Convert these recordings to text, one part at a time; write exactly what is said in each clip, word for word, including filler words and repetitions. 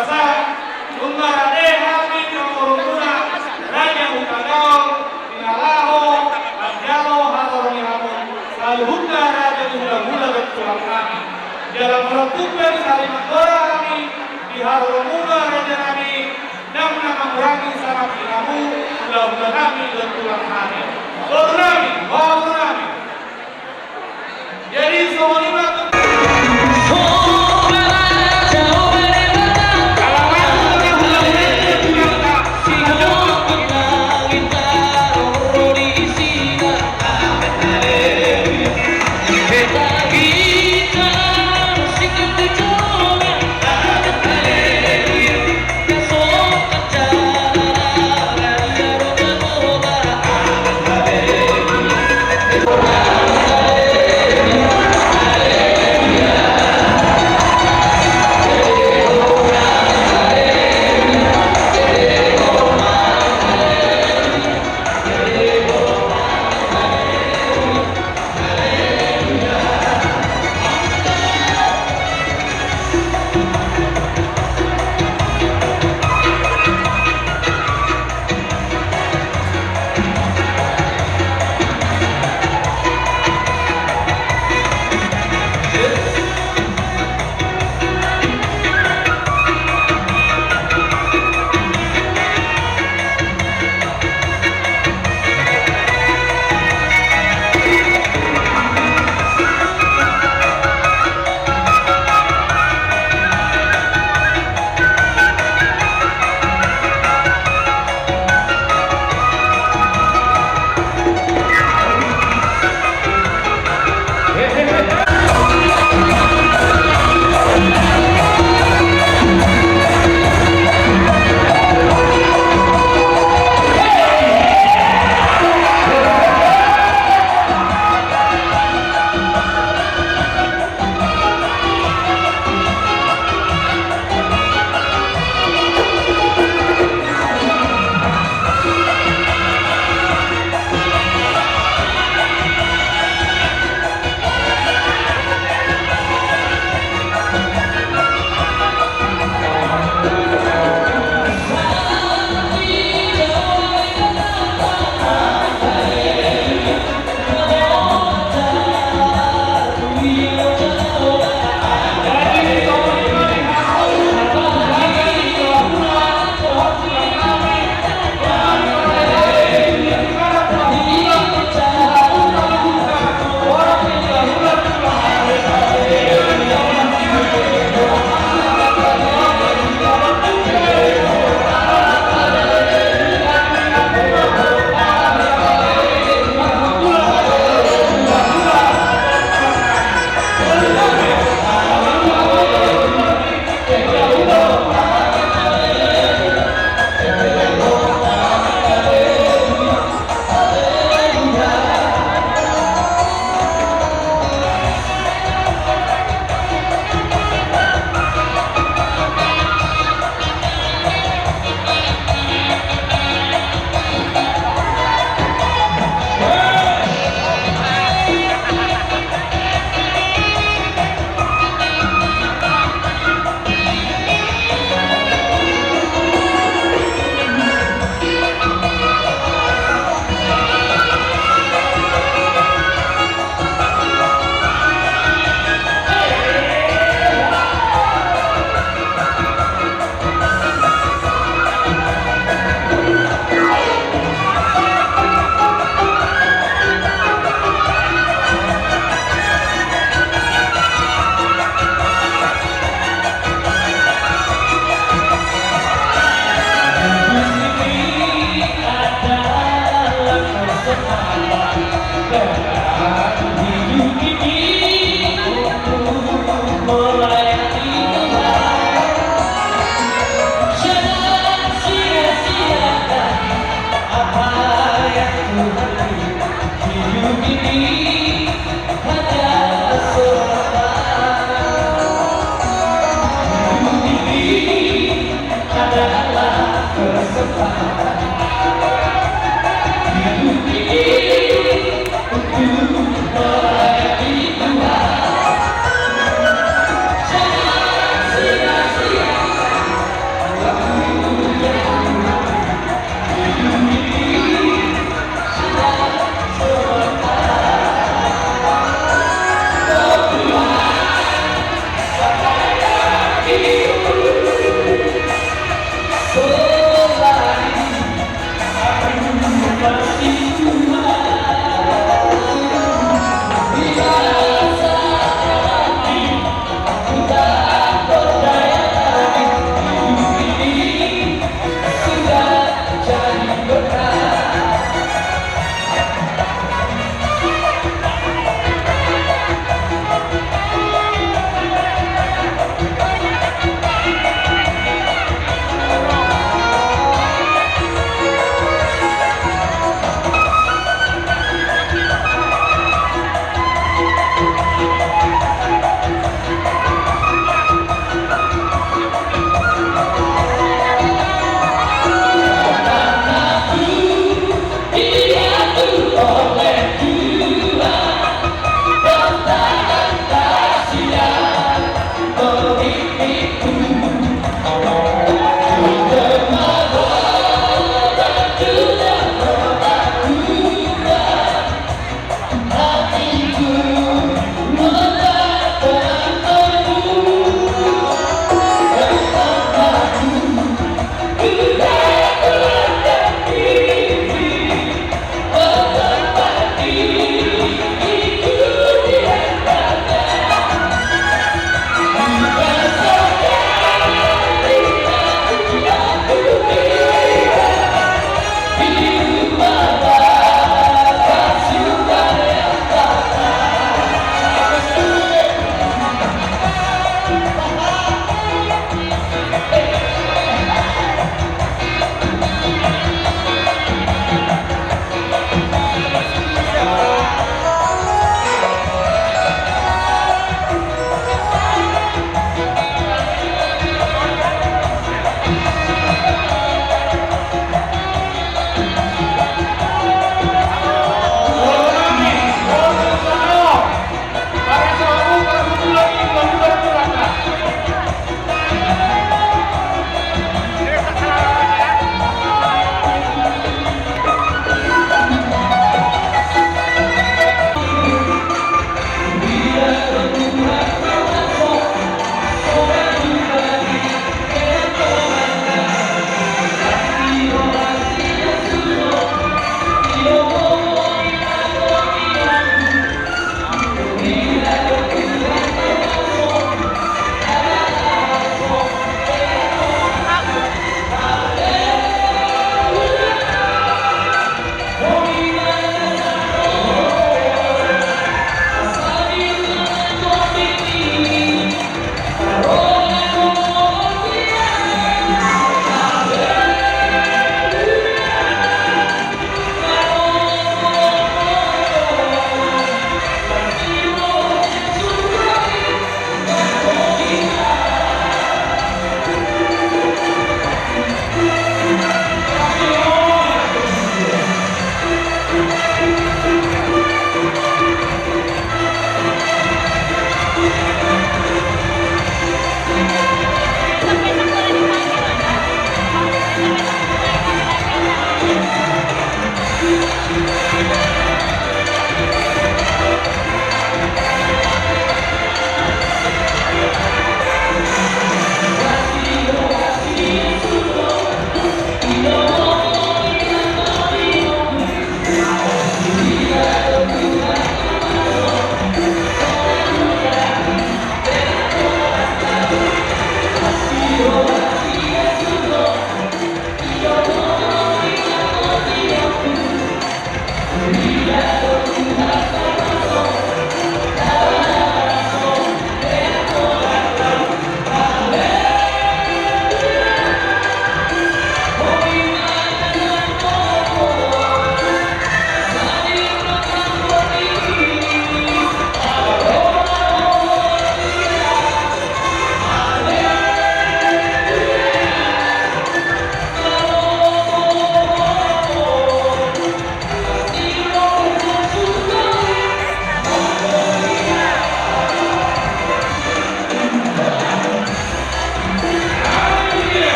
Asa nunga rade hami di horomuna, raja Hutagaol, di na laho manjalo haroro ni hamu saluhutna raja ni hulahula dohot tulang nami. Jala molo tung pe sari manggora hami di haroromuna raja nami, ndang na mangurangi sangap ni hamu hulahula nami dohot tulang nami. Boru nami, boru nami. Jadi songon i ma tu.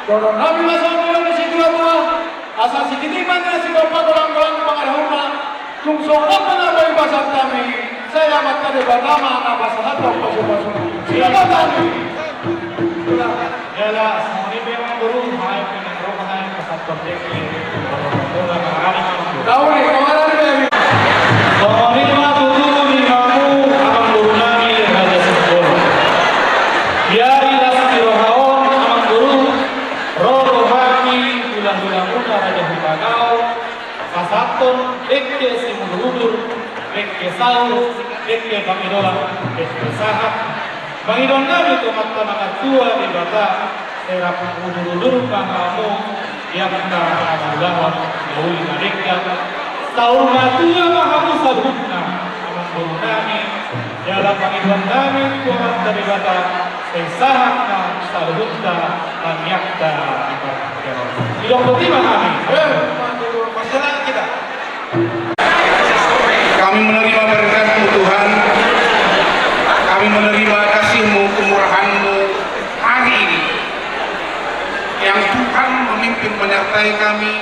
Dohonon nami ma songon i, di situa-tua, asa sitinima na sitompa, golang-golang pangarahutna, tung songon na boi pasahat nami, sai Amanta Debata ma na pasahathon pasu-pasu. Siapa tadi? Jala songon i pe, amang boru, hami pe na ro, hami pasahathon dengke. Songon i ma tutu di hamu, amang boru nami, Raja Simbolon. Ia di las ni roha on, amang boru, ro do hami, hula-hulamuna Raja Hutagaol, pasahathon dengke simudur-udur, dengke saur, dengke pangidoan, dengke sahat. Pangidoan nami tu Amanta na martua Debata, sai rap udur-udur ma hamu di angka hamuliaon, na uli na denggan. Saur matua ma hamu saluhutna, amang boru nami. Jala pangidoan nami tu Amanta Debata, sai sahat ma saluhutna tangiangta di partingkian on. Didok boti ma hami. Eh, masih lagi kita. Kami menerima berkat-Mu, Tuhan. Kami menerima kasih-Mu, kemurahan-Mu hari ini, yang Tuhan memimpin menyertai kami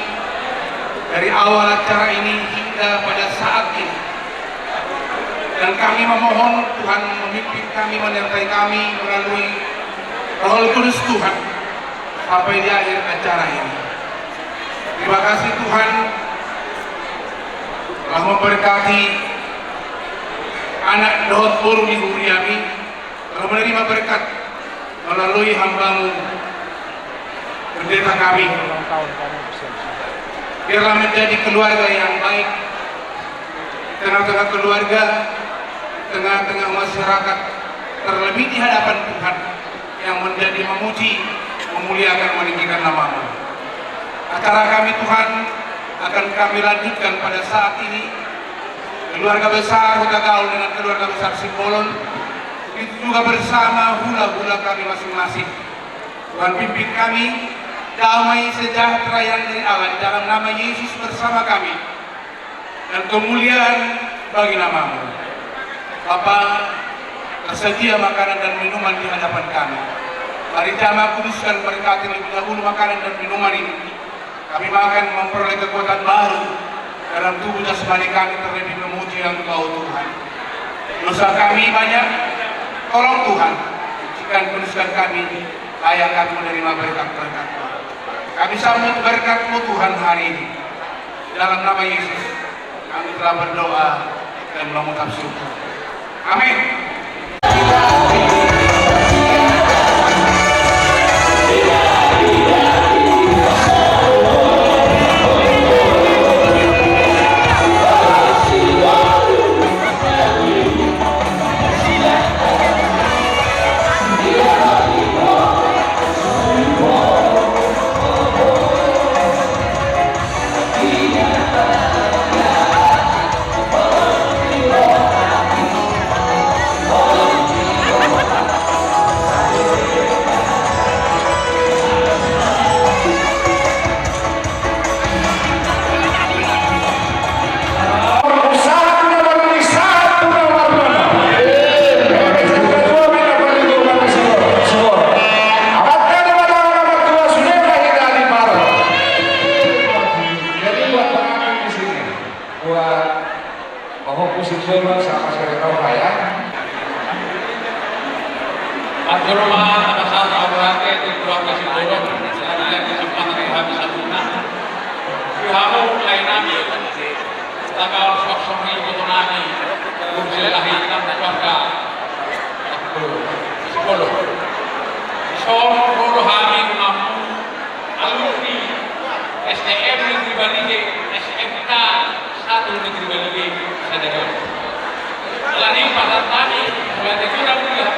dari awal acara ini hingga pada saat ini. Dan kami memohon Tuhan memimpin kami, menyertai kami melalui Roh Kudus Tuhan sampai di akhir acara ini. Terima kasih Tuhan telah memberkati anak dohot boru ni huriami, telah menerima berkat melalui hamba-Mu, pendeta kami. Biarlah menjadi keluarga yang baik, tengah-tengah keluarga, tengah-tengah masyarakat, terlebih di hadapan Tuhan yang menjadi memuji, memuliakan, meninggikan nama-Mu. Acara kami, Tuhan, akan kami lanjutkan pada saat ini. Keluarga besar Hutagaol dengan keluarga besar Simbolon, begitu juga bersama hula-hula kami masing-masing. Tuhan, pimpin kami, damai sejahtera yang dari Allah di dalam nama Yesus bersama kami, dan kemuliaan bagi nama-Mu. Bapa, tersedia makanan dan minuman di hadapan kami. Mari Jamaat Kudus dan berkati lebih dahulu makanan dan minuman ini. Kami makan, memperoleh kekuatan baru dalam tubuh jasmani kami, terlebih memuji Engkau, Tuhan. Dosa kami banyak, tolong Tuhan, sucikan, kuduskan kami, layak kami menerima berkat-berkat-Mu. Kami sambut berkat-Mu, Tuhan, hari ini. Dalam nama Yesus, kami telah berdoa dan mengucap syukur. Amin. Jadi buat pengantin di sini, buat pahompu Simbolon sama sekali tahu kaya. Anjur ma, pada saat aku lagi di keluarga Simbolon, saya ada kesempatan di habis satu. Di hamu, lae nami, tagal soksong ni iboto nami, Guru Silahi, keluarga Simbolon. Dison ro do hami, rumahmu, alumni S T M Negeri Balige, S M K satu Negeri Balige, Sadagaon. Alani i pasahat nami, mulai dari orang dia.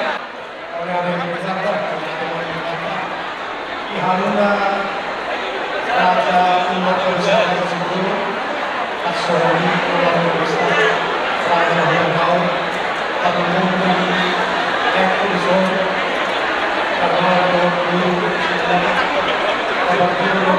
Oleh ada yang besar, Pak. Di haluna, Raja Umat Besar Sibulu, Asori Umat Besar, Raja Hurau, Abu Mundi, Yang Kurson, Karnal Guru, Abang Guru,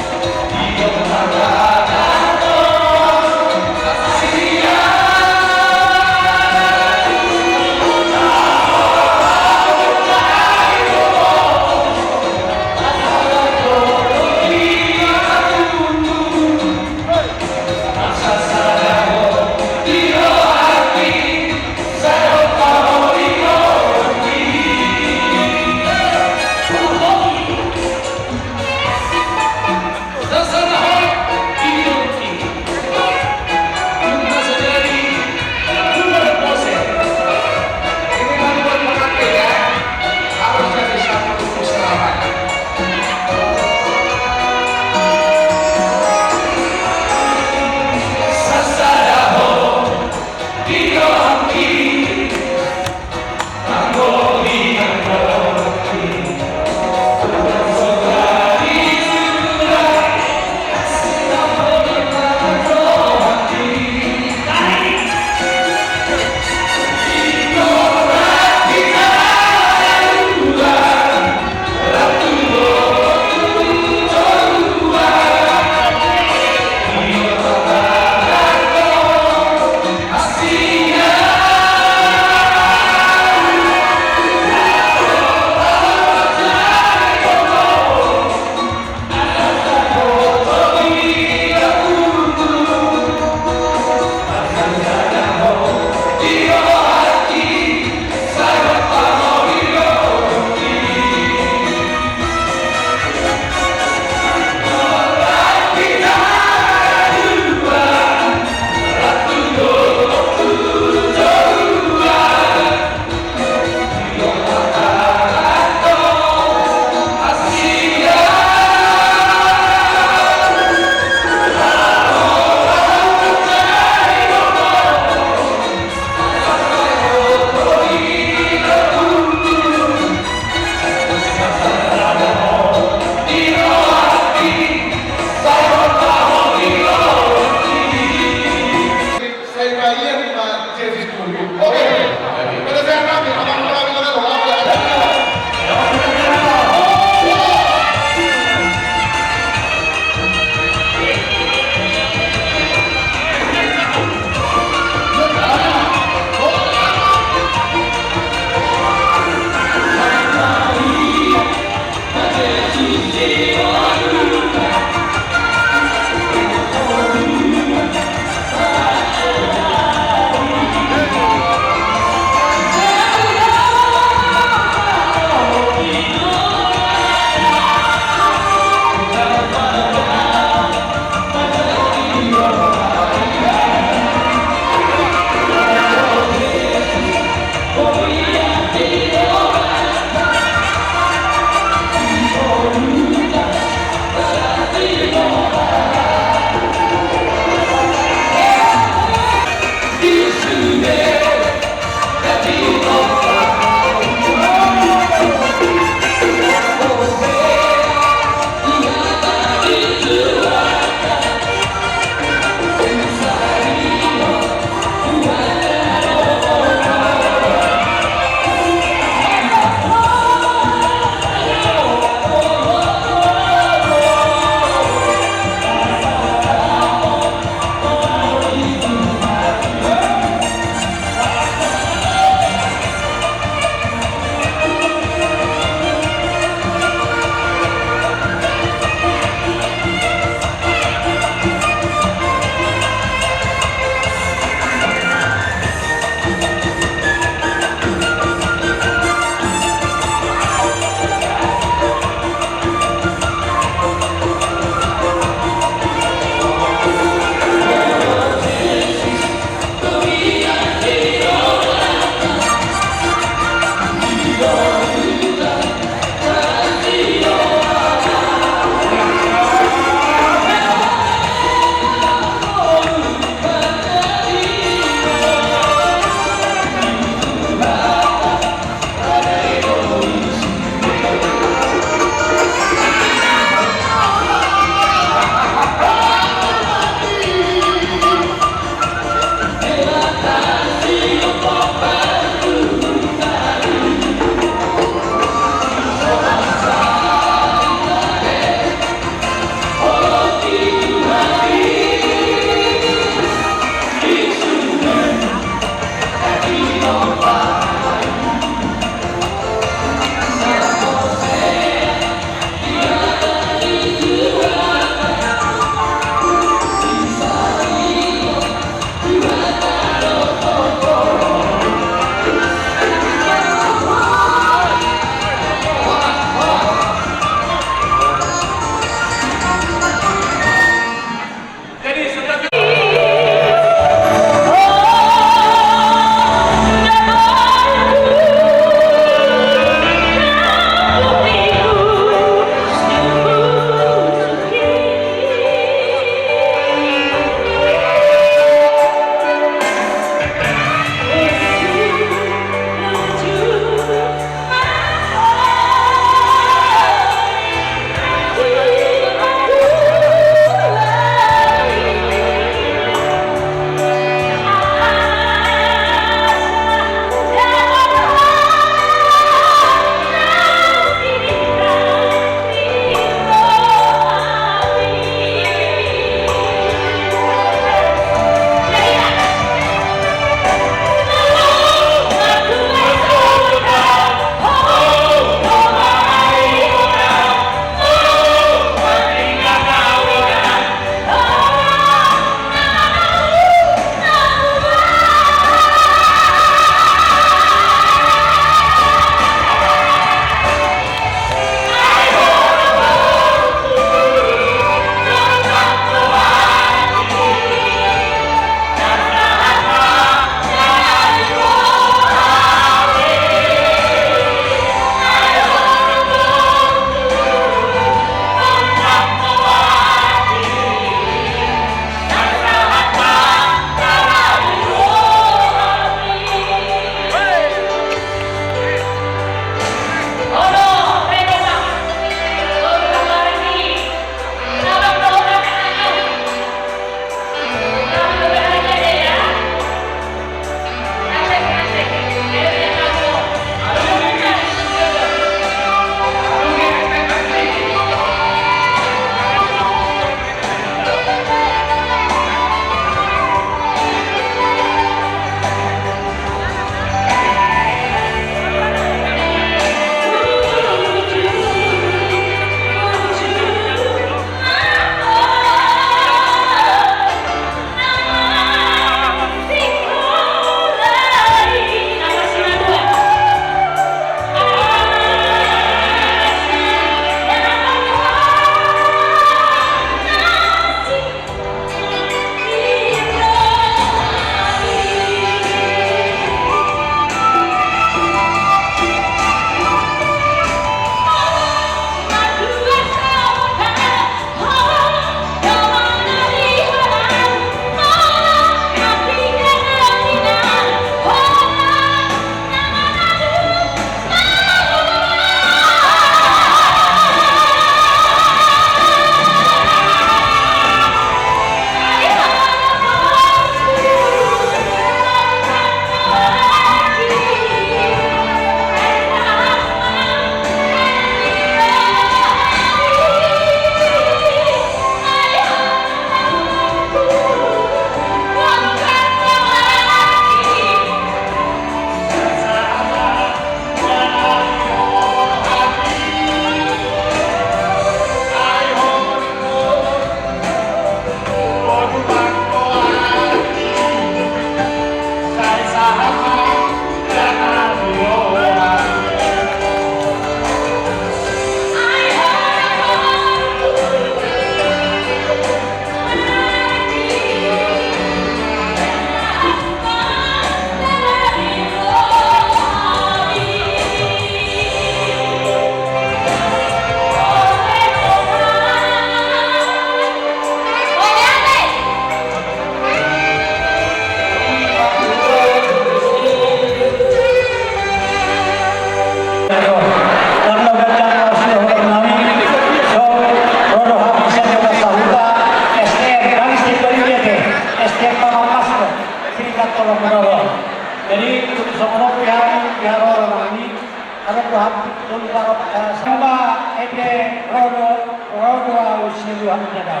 Haroro nami, adong do hampir tolu paro, eh, sama ende rodo, rodo au silu hami dadau.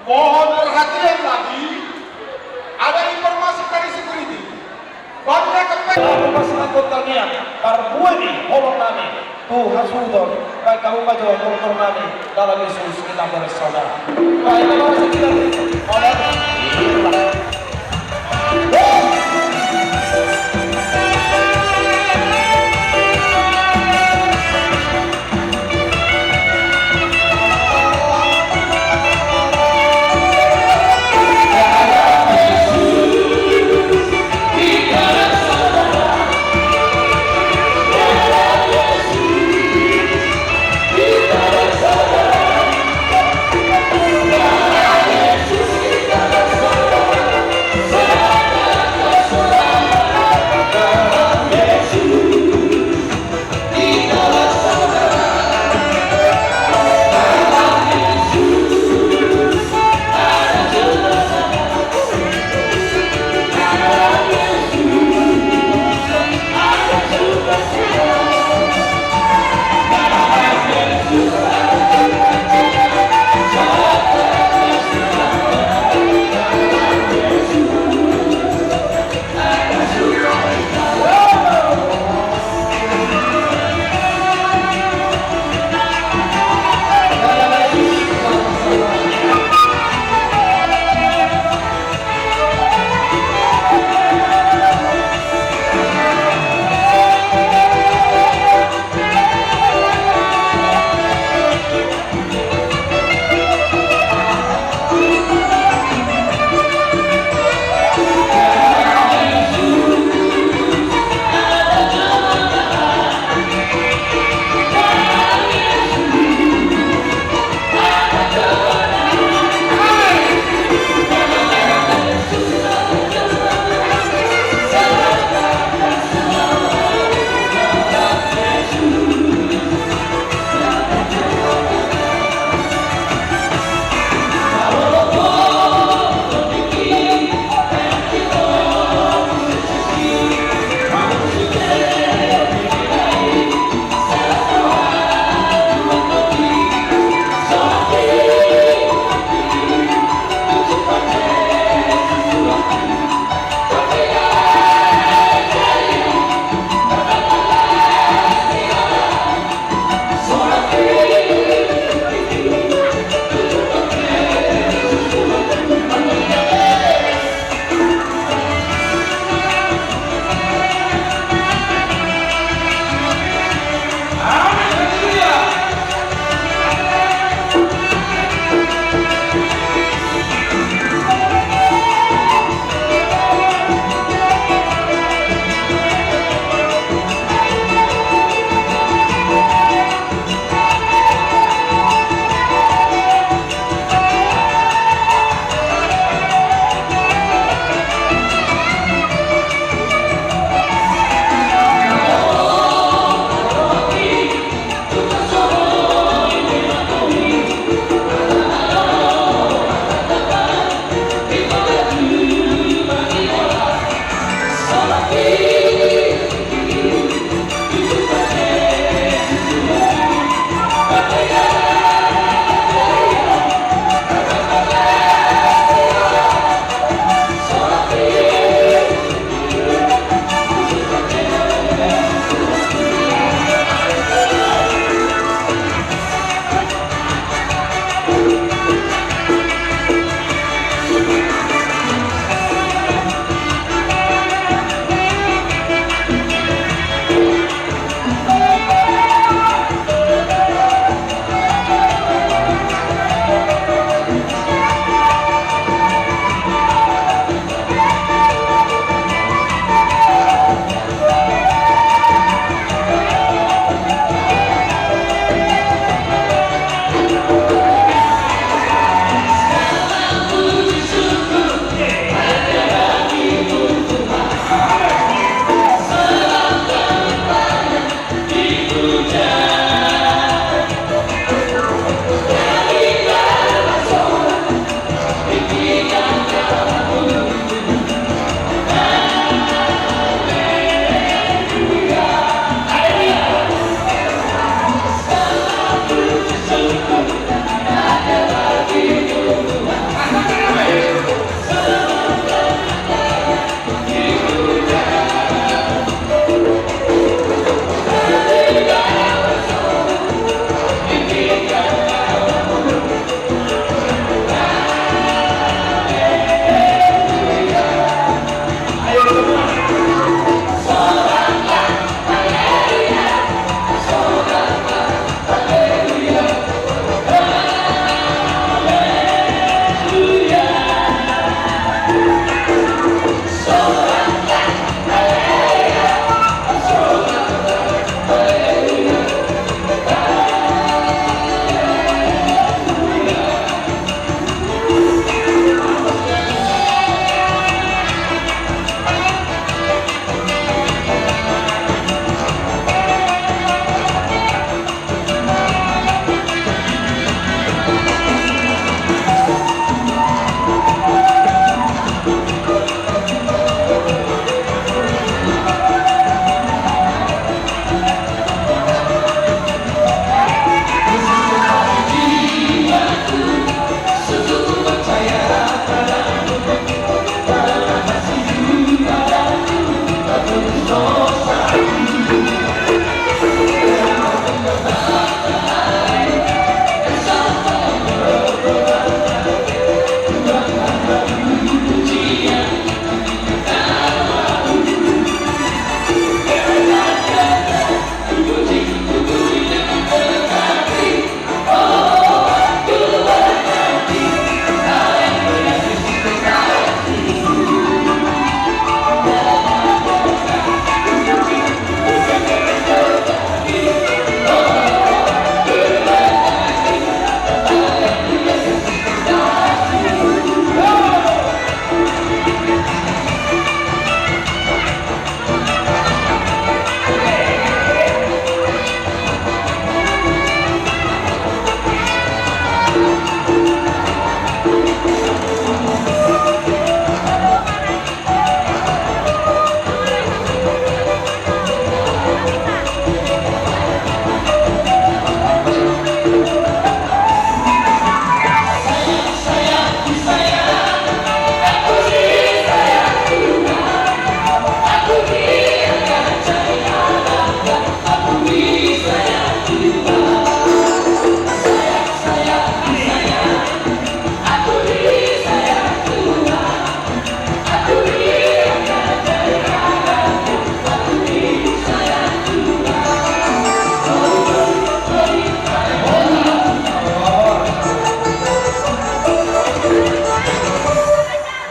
Mohon perhatian lagi, ada informasi dari security. Banda kepeng. Aku masih takut tanian, parbue ni holong nami tu hasuhuton, baik kamu maju motor nami dalam Yesus kita bersaudara. Baik, terima kasih kita. Oleh.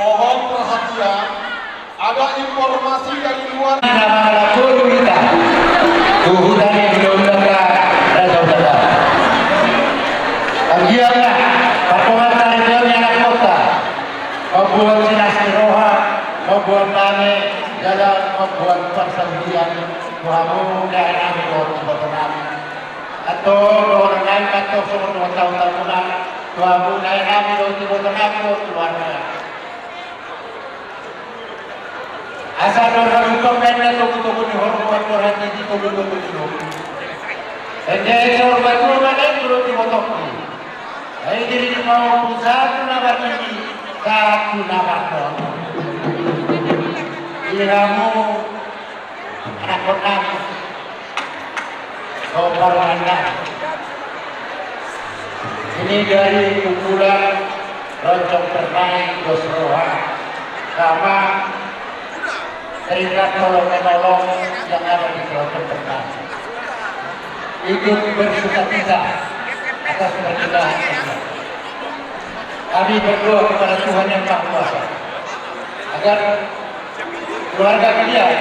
Mohon perhatian, ada informasi dari luar. Nama guru kita. Tuhu tadi beliau bilang, Raja Utara. Bagian lah, patungan tadi beliau ni anak kota. Membuat sinas ni roha, membuat tane, jala membuat persaulian. Tuhamu, daerah itu, kota nami. Atau orang lain, atau semua dua tahun, tahun pulang. Tuhamu, daerah itu, kota nami, keluarga. Asa do rarupa mena togu-togu ni horbo, horbo hati di togu-togu ni horbo. Ende sor batua mana dulu di botokku. Ai diri mau pusat na batini, satu na batua. Iramu anak kota. Sobar anda. Ini dari kumpulan Roncong Permai Dos Roha sama Serikat Tolong Menolong yang ada di Roncong Permai. Ikut bersuka cita atas perkelahian ini. Kami berdoa kepada Tuhan Yang Maha Kuasa agar keluarga kalian,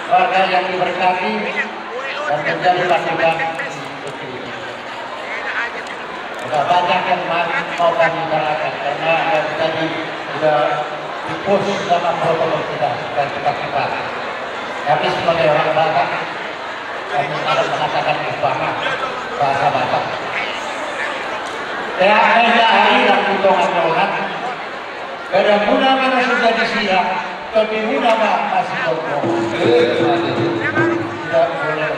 keluarga yang diberkati dan menjadi panutan. Sudah banyak yang ma-, mau kami utarakan karena dari tadi sudah dipus sama protokol kita, supaya cepat-cepat. Kami sebagai orang Batak, kami akan mengatakan umpama bahasa Batak. Tea eda ari na putongan dongan, gadang muna ma na so jadi sirang, tondi muna ma na so jadi. Tidak boleh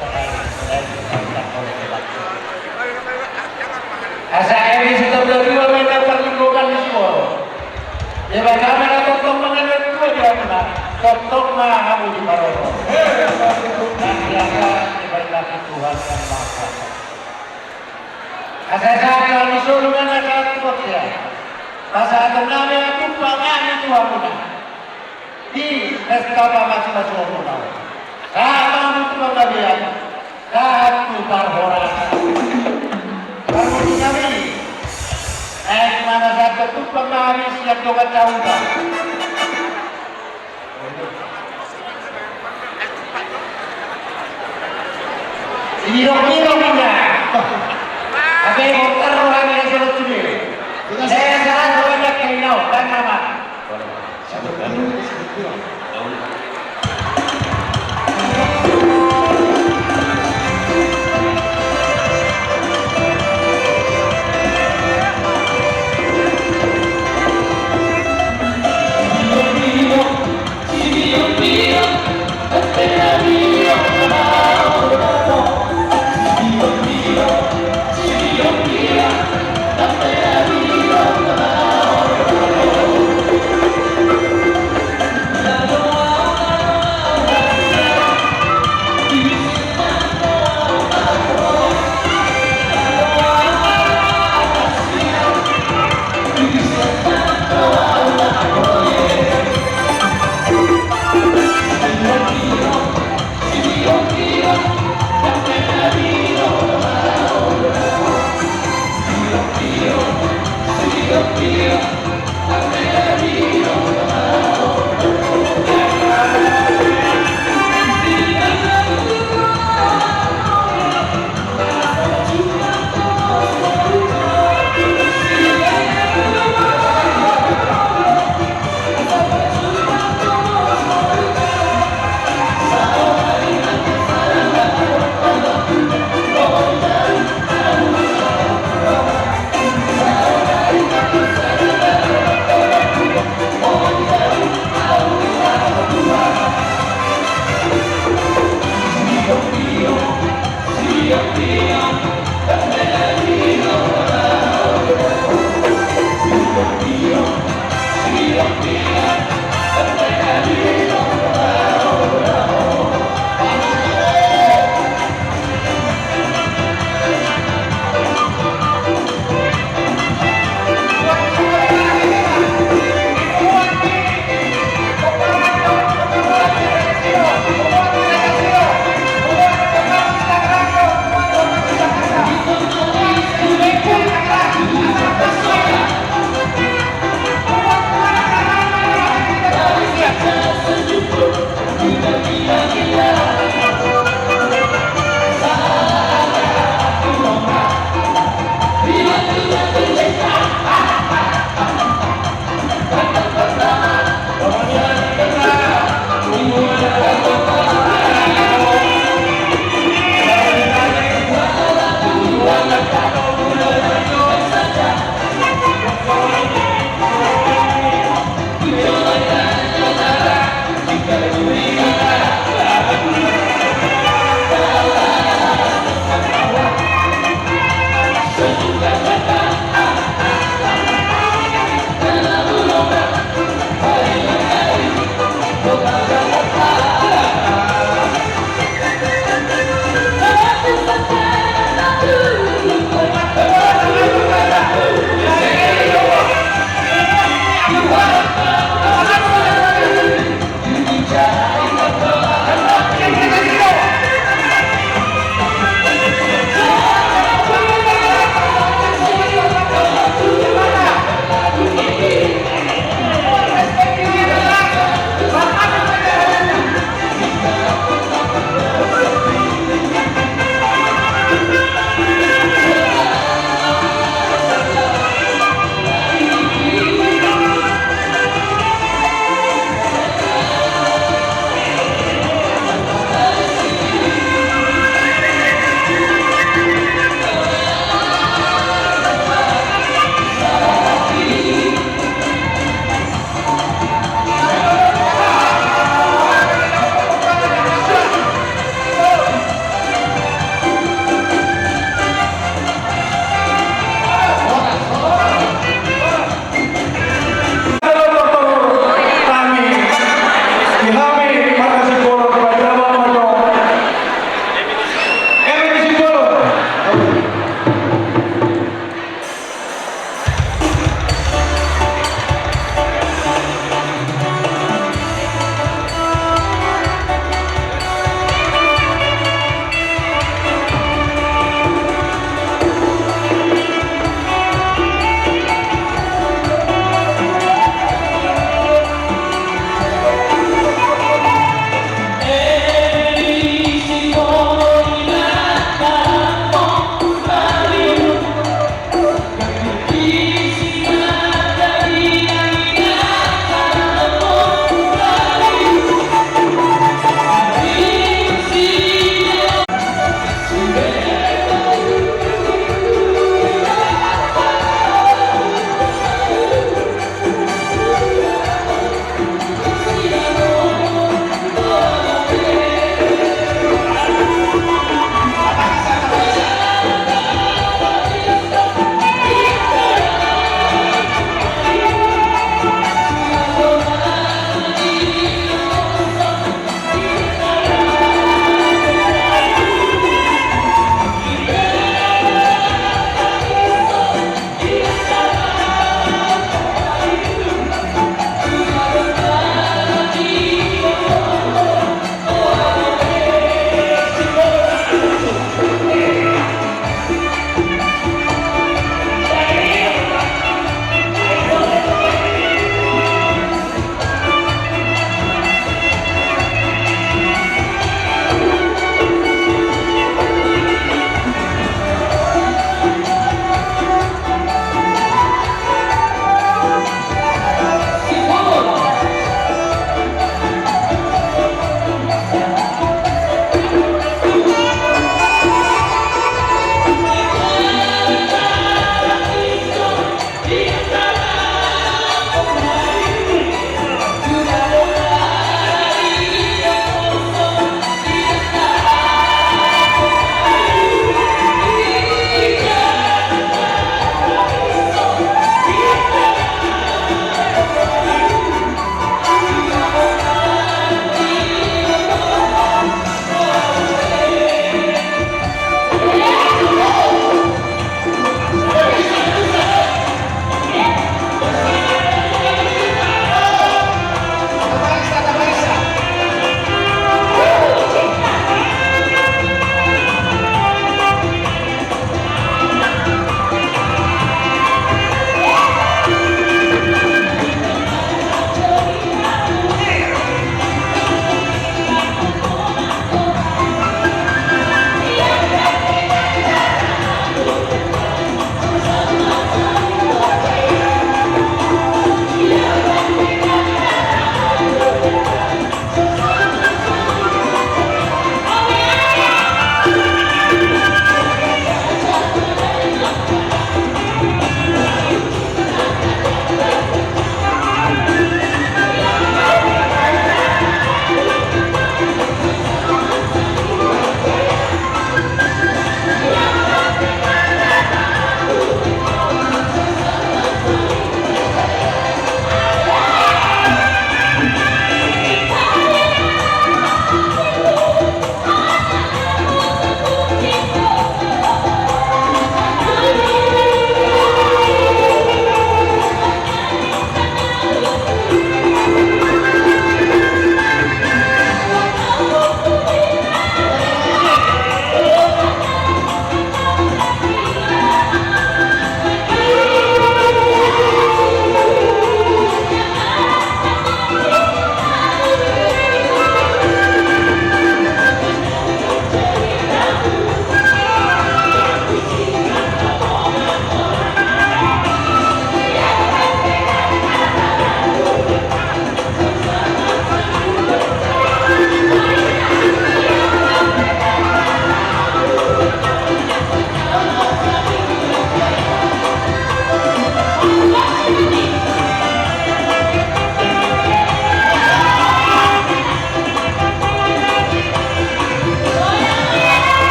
sekali selain dilakukan oleh kebaktian. Asa eme sitamba dua ma na parlinggoman ni siboro. Debata ma na tongtong manganuhon tua di hamuna, tongtong ma hamu diparorot. Nang di atas diberkati Tuhan yang Maha Kuasa. Asa sahat ma di solu ma na sahat tu bontean. Pasahaton nami ma tumpang nami tu hamuna. Di pesta pamasumasuon muna on. Sahat ma hamu tu panggabean, sahat tu parhorasan. Parminggu nami, naeng ma na sahat tu panggabean sian dongan sahuta. Ibirong-birong ninna. Hape bongkar roha ni na solot sude. Saya salah roha ni angka inaon, kan nama.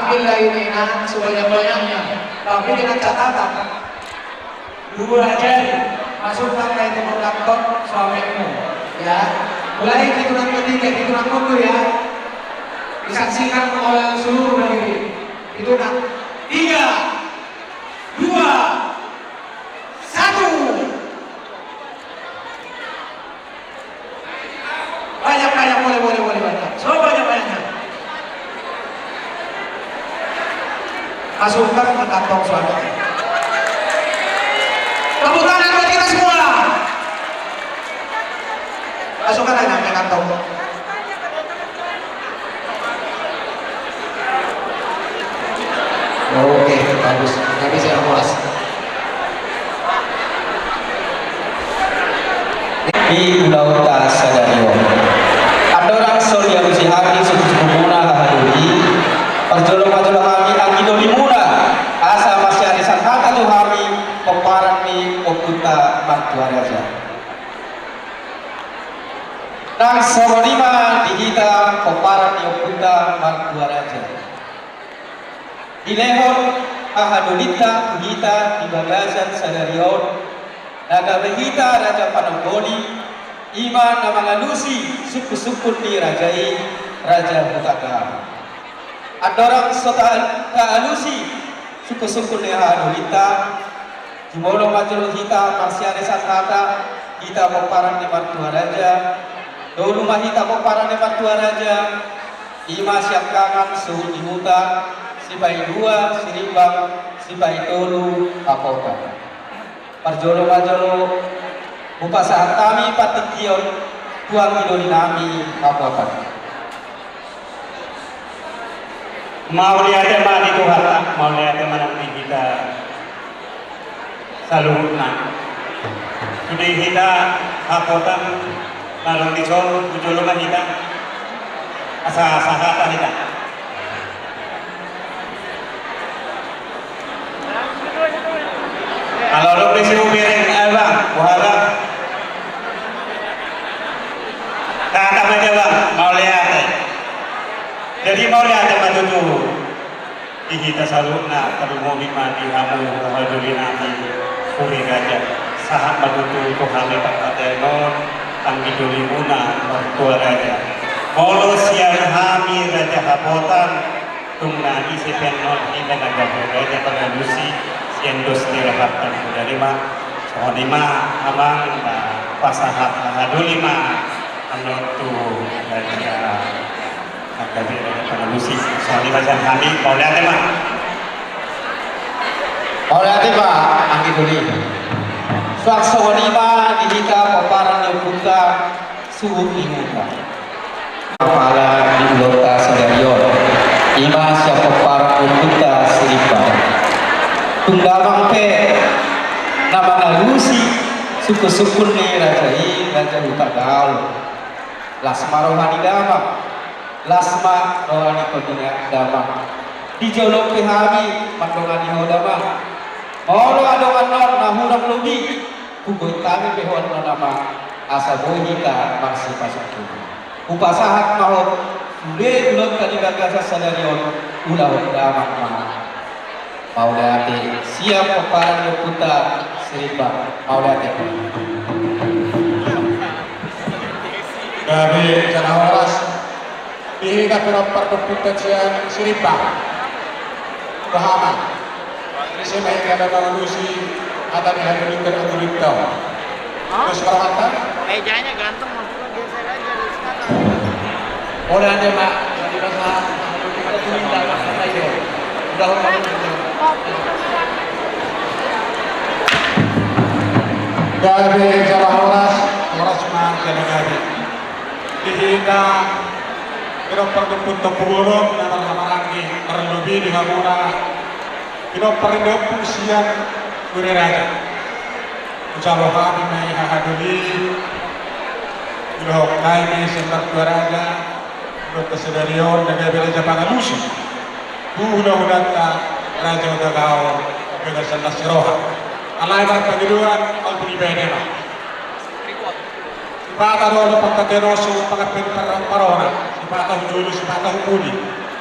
Ambillah ini, Nak, sebanyak-banyaknya, tapi dengan catatan, dua jari masukkan ke itu kantong suamimu, ya. Mulai hitungan ketiga, hitungan mundur, ya. Disaksikan oleh seluruh hadirin. Hitungan tiga, dua, satu. Banyak, banyak, boleh, boleh, boleh, banyak. Sebanyak-banyaknya. Masukkan ke kantong suami. Tepuk tangan buat kita semua. Masukkan lagi ke kantong. Oke, bagus. Nggak bisa yang horas. Di ulaonta sadari on. Andorang so dialusi hami suku-sukumuna haha doli, parjolo ma jolo hami anggi dolimuna, asa masiaresan hata tu hami pomparan ni ompunta martua raja. Nang songon i ma di hita pomparan ni ompunta martua raja. Dilehon haha dolinta tu hita di bagasan sadari on, na gabe hita raja panonggoli, i ma na mangalusi sungkun-sungkun ni raja i, Raja Hutagalung. Andorang so ta-, taalusi sungkun-sungkun ni haha dolinta, jumolo ma jolo hita marsiaresan hata, hita pomparan ni martua raja, tolu ma hita pomparan ni martua raja, i ma siangkangan suhut ni huta, sipaidua Sirimbang, sipaitolu Hapotan. Parjolo ma jolo hupasahat hami partingkian tu anggi doli nami Hapotan. Mauliate ma di Tuhanta, mauliate ma nang di hita saluhutna. Sude hita Hapotan, na adong dison, tu jolo ma hita. Asa sahata hita. Alo, alo, bisi ubereng, ayo bang, boha bang. Tata ma dia bang, mauliate. Jadi mauliate ma tutu. Di hita saluhutna, tarlumobi ma di hamu haha doli nami, huria raja. Sahat ma tutu tu hami pangkataion on, anggi dolimuna martua raja. Molo sian hami Raja Hapotan, tung na ise pe annon hita na gabe raja pangalusi, sian dos ni rohanta na hudari ma. Songon i ma amang, na pasahat haha doli ma annon tu raja. Angka bina na pangalusi, songon i ma sian hami, mauliate ma. Mauliate ma, anggi doli. Suang songon i ma di hita pomparan ni ompunta suhut ni huta. Apala di ulaonta sadari on, i ma sian pomparan ni ompunta Sirimbang. Tung damang pe na mangalusi sungkun-sungkun ni raja i, Raja Hutagalung. Las ma roha ni damang, las ma roha ni tondi ni damang. Di jolo pe hami mandongani ho damang. Molo adong annon na hurang lobi, hugoit hami pe ho annon amang, asa boi hita marsipasuksuk. Hupasahat ma ho sude ulaonta di bagasan sadari on, ulahon damang ma. Mauliate, sian pomparan ni ompunta Sirimbang, mauliate. Gabe jala horas, di hita pinompar ni ompunta sian Sirimbang. Boha ma. Ise ma hita na mangalusi hata ni haha dolinta, haha dolinta. Hah? Dos ma rohanta. Mejanya ganteng, maksudnya geser aja dari sana. Mauliate ma, jadi rasa, udah. Gabe jala horas, horas ma jala gabe. Di hita pinompar ni ompunta Puruon, na marhahamaranggi, tarlobi di hamuna pinompar ni ompu sian huria raja. Hujalo hami ma i haha doli, didohon hami ma i sian martua raja, dohot sadari on na gabe raja pangalusi tu hulahulanta Raja Hutagalung, di bagasan las ni roha. Alai marpangidoan, aut ni bene ma. Sipata do na pangkataion on songon pangampen parona, sipata hu jolo, sipata hu pudi.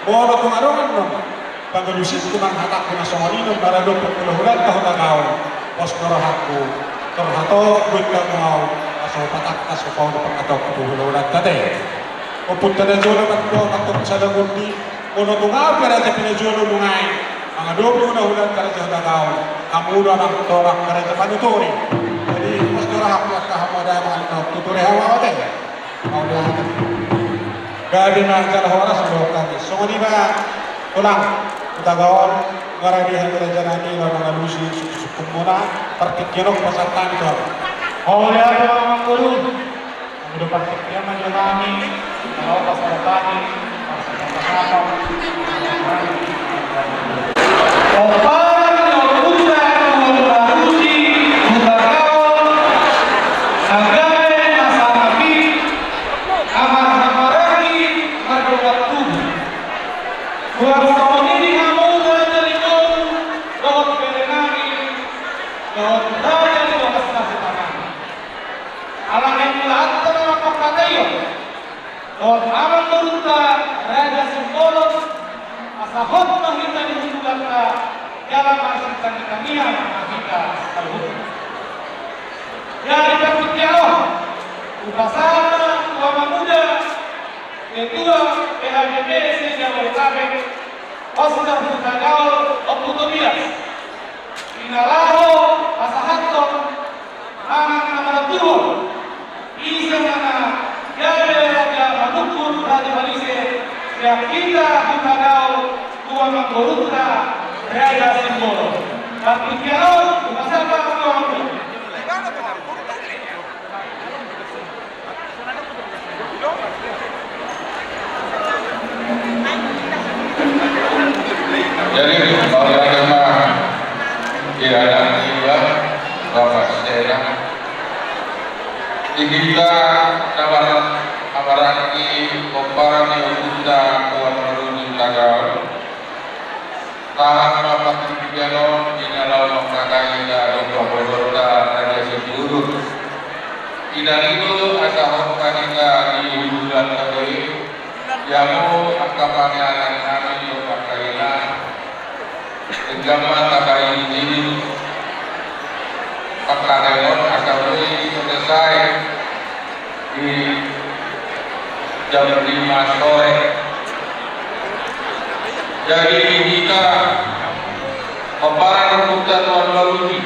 Molo tung adong annon Pangalusi tu manghatahon na songon i, na maradophon hulahulanta Hutagaol, pos do rohangku, torus hatop do indamu ahu, asa hupatangkas hupaulu panghatahonku tu hulahulanta ate. Ompunta na jolo, mantong, mantong sada gundi, molo tung ahu pe raja pinajolo nunga i, mangadopi hulahulanta Raja Hutagaol, hamu do amang tong angka raja panutur i. Jadi pos do rohangku angka hamu ate, mangadopi tutur i hamu ate. Mauliate. Gabe ma jala horas do hami. Songon i ma tulang, Hutagaol, maradi hami raja nami laho mangalusi sungkunsungkunmuna, partingkian on pasahat hami tu hamu. Mauliate ma amang boru. Molo partingkian ma jolo nami, molo pasahat hami, pasahat hami. Pomparan ni ompunta Tuan Marusi Hutagaol, na gabe na sangap i, na marhahamaranggi mardongan tubu. Buat songon i di hamu raja ni boru dohot bere nami, dohot raja ni bagas na hutanami. Ala naeng mulaanta na mangkatai on dohot amang borunta Raja Simbolon, asa hot ma hita di hundulanta, jala marsitangitangian ma hita saluhutna. Jadi partingkian on, hupasahat ma tu amang uda, ketua P H B P se-Jabodetabek, Oscar Hutagaol, Ompu Tobias. Di na laho pasahathon mangan na maratuhor, ise ma na gabe raja manungkun, raja manise, sian hita Hutagaol tu amang borunta Raja Simbolon. Partingkian on hupasahat tu amang borunta. Jadi, mauliate ma di halak i, Bapak Sena. Di hita na marhahamaranggi pomparan ni ompunta Tuan Marusi Hutagaol. Tahan ma partingkian on, di na laho mangkatai hita dohot borunta Raja Simbolon. Di na i do asa hot ma hita di hundulanta i, di hamu angka pangealan nami dohot angka ina, denggan ma tabahen i. Pangkataion asa boi selesai di jam lima sore. Jadi di hita pomparan ni ompunta Tuan Marusi,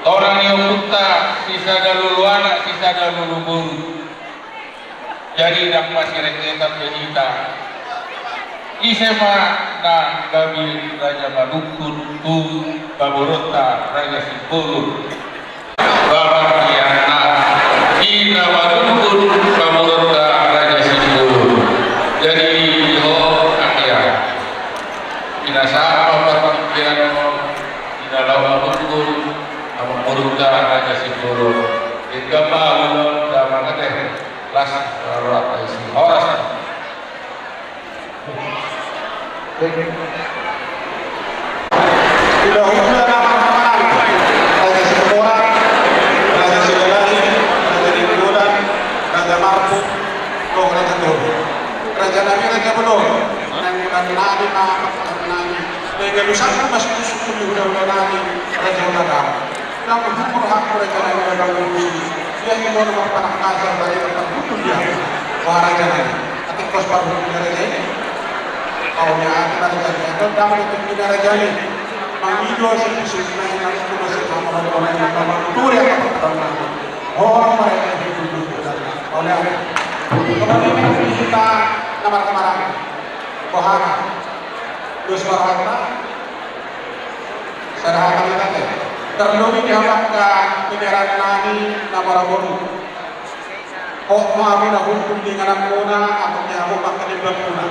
tona ni ompunta, sisada lolo anak, sisada lolo boru. Jadi ndang masirengetan be hita. Ise ma na gabe raja manungkun tu pamoruonta Raja Simbolon? Bapak Diana, i na manungkun pamoruonta Raja Simbolon. Jadi i do, akhirna, i na sahat ma partingkian on, i na laho manungkun pamoruonta Raja Simbolon. Denggan ma ulaon damang ate. Las, rap, isi. Horas. Ida hula na marhahamaranggi, Raja Situmorang, Raja Silalahi, Raja Nainggolan, Raja Marpu, dohot Raja Toru. Raja nami, Raja Bondoru. Nainggolan nami, ma, ma, nami. Nainggolan nami, ma, sungkunsungkun ni hulahula nami, Raja Hutagaol. Ndang huhut rohangku raja nami na gabe urusi. Ia i molo marpanangkasan bari marpanghundul ia. Wah raja nami. Atik pos parhundul ni raja i. Mauliate ma raja nami. Ndang molo tung ni raja i. Mangido sipisup na i na itu masih sama rombongan yang sama. Turi apa pertama. Orang mereka itu dulu. Mauliate. Kemudian kita nama kemarin. Boha ma. Terus boha ma. Sada hata ma ate. Tarlobi di hamu angka pamoruon nami na marboru. Hot ma hamu na hundul di ingananmuna, atik di hamu angka na imbammuna.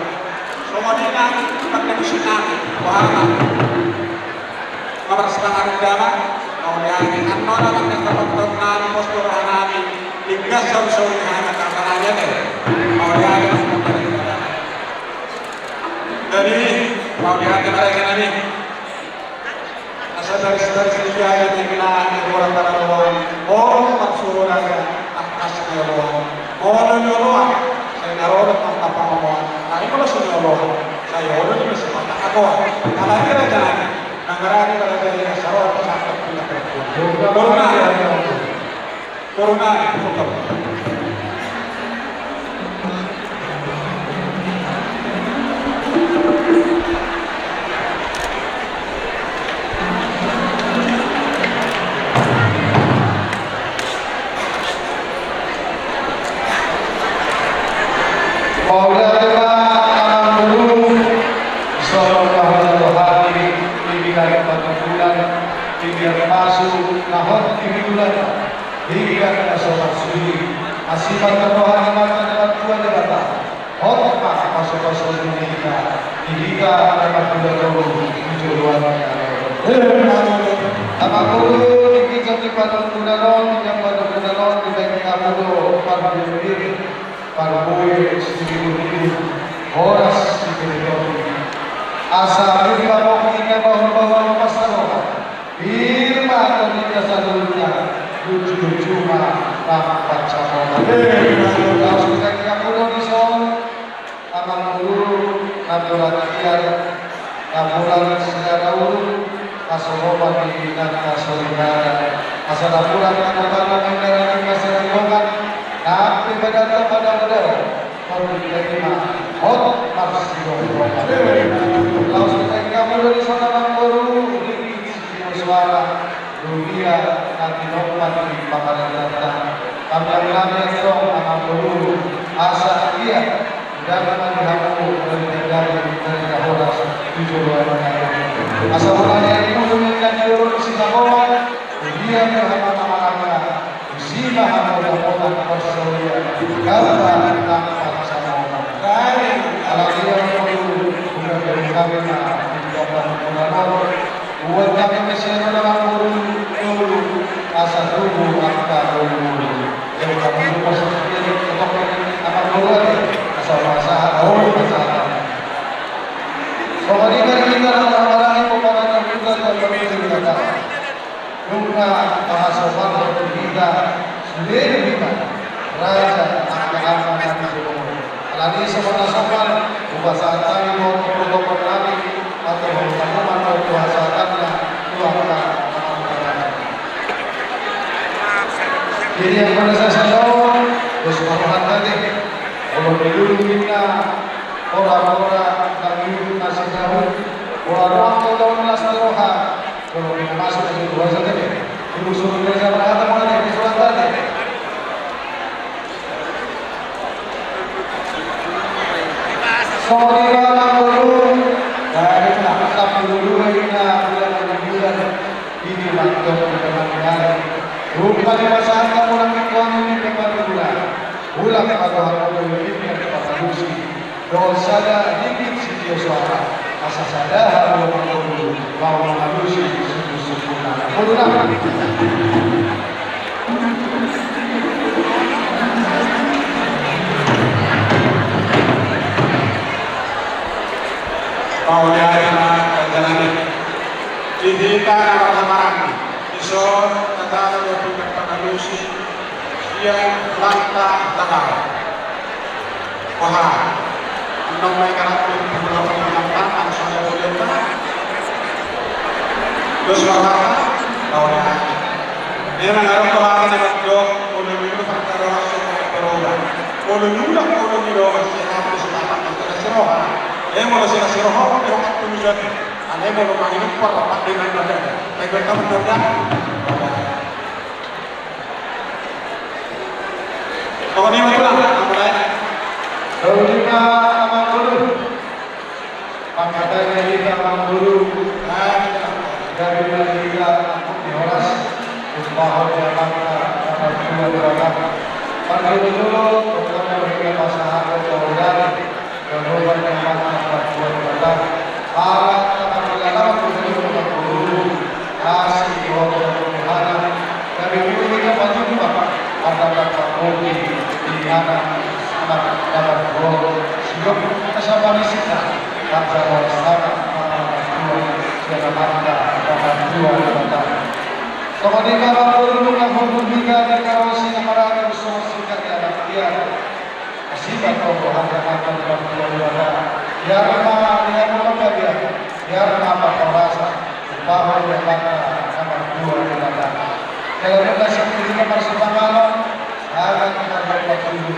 Songon i nang partingkian nami, boha ma. Marsipanganon damang, mauliate. Annon ma angka pamoruon nami, pos do roha nami. Denggan saur-saur ni hami angka nami ate. Mauliate. Jadi, mauliate ma raja nami. Asa baris-baris ni biaya ni na ni orang tanah luar. Orang maksud ada tangkas ni orang. Orang ni orang. Saya naruh tentang pangomoan. Nah, itu lah sini orang. Ayo, olo ni masa mata aku. Ala ni raja ni. Nang raja ni raja ni saroha pasahat. Corona. Corona. Mauliate ma amangboru, songon na hula-hula hami, di bidang patubulan, di bidang pasu, na hot di bidang, di bidang na so marsuli, asi ma tonggo hami mata na martua Debata. Hot ma pasu-pasu ni hita, di hita na martua tolu di joloan ni ari on. Amangboru, di ginjang ni panungkunan on, di ginjang panungkunan on, dibahen hamu do parbue-bue, parbue siribu-ribu, horas sipeleton. Asa pir ma pongki na bahul-bahul na marsaroha. Pir ma tondi na saluhutna, luju-luju ma nang pansamotan. Laos dibahen hamu do dison, amangboru, na pola tiar, na pola sirara ulu, na so lomo di na, na so ribana. Asa na pola na kota na manggarangi na saritongan, na pe badanta padao-dao. Hot marsidok-sidok. Laos dibahen hamu do dison, amangboru, ringgit sitio soara, rubia na tinompa di pangarajoanna. Hami nang antong, amangboru, asa ia, ndang ma di hamu, ndang ma di hamu, ndang ma di hamu, horas di joloan ni ari on. Asa holan ni ari on, ndang ma di jolo ni sitaboan, rubia ma hamu mangalangka. Tusi ma hamu dapotan parsaulian, gamba nang pansamotan. Alani i, amangboru, nunga bereng hami ma di dapotan muna on. Buat hami ma sian on, amangboru, tolu, asa tubu angka boru-boru. Yang kami lupa seperti ini, ketok ini, amangboru, asa pasahat, oh, pasahat. Songon i ma di hita na marhahamaranggi, pomparan na hita, dan kami cerita. Nunga pahasomalhon tu hita, sude do hita raja angka ama na di jolo on. Alani i, somal na somal, hupasahat hami ma protokol nami, atur hami ma tu hasahatanna tu angka amang. Jadi, angka na sasaut, dos ma rohanta, ate. Olo dilulu ninna, ora-ora, tangiru na sinahu, ora roha, ora roha, Kalau kita masuk ke luar sana, suruh-suruh gereja berkata, mana di surat tadi? Sorry, Bang, dulu. Dari Bang, dulu, ini, bulan, bulan. Ini, Bang, bulan, bulan. Bukan di masa kamu lagi, Bang, ini tempat hiburan. Ulang, Bang, Tuhan, ini tempat solusi. Dohot sada ringgit sitio soara, asa sada hamu mangolu, laho mangalusi sungkun-sungkunna. Mauliate. Mauliate ma raja nami. Di hita na marhahamaranggi, dison, na tano do tingkat pangalusi, sian Lanta Tagaro. Wah, annon ma i karakter di pulau Kalimantan, langsung ya boleh. Terus, Bapak, tahu ya. Ia na nunga ro tu hami na mandok, olo ni ro, fakta ro, langsung ya boleh. Olo ni ro, olo ni ro, masih hapus, lapan, lapan, lapan, lapan. Eh, mau sih, kasih roh, mau, mau, mau, mau, mau. Alai molo manginumpar rapat dengan badan. Baik, baik, kamu tahu dah? Pokoknya itulah, mulai. Lalu kita amang guru. Pangkataion hita amang guru. Nah, dari kita di horas. Umpama dia maka dapat dua berapa. Pada dulu, pokoknya kita pasangan kemudian. Ganupan ni amanta martua Debata, ala na marpangalaman tu jolo ni parguru, asi dohot parguru hana, gabe boi hita pajumpang, ala na marpangalaman di anak, anak na martua, sidok na sapanisita, ala na marpangalaman tu jolo ni amanta na martua Debata. Songon i ma parguru, nunga hurhur hita di karosi na maragam songon singkat ni anak ia. Asi ma tonggo hami amanta na martua Debata. Biar ma nian ma badia, biar ma parhorasan, umpama ni Debata na martua Debata. Jala nunga sipilina marsipanganon, sangat marlompa tubu.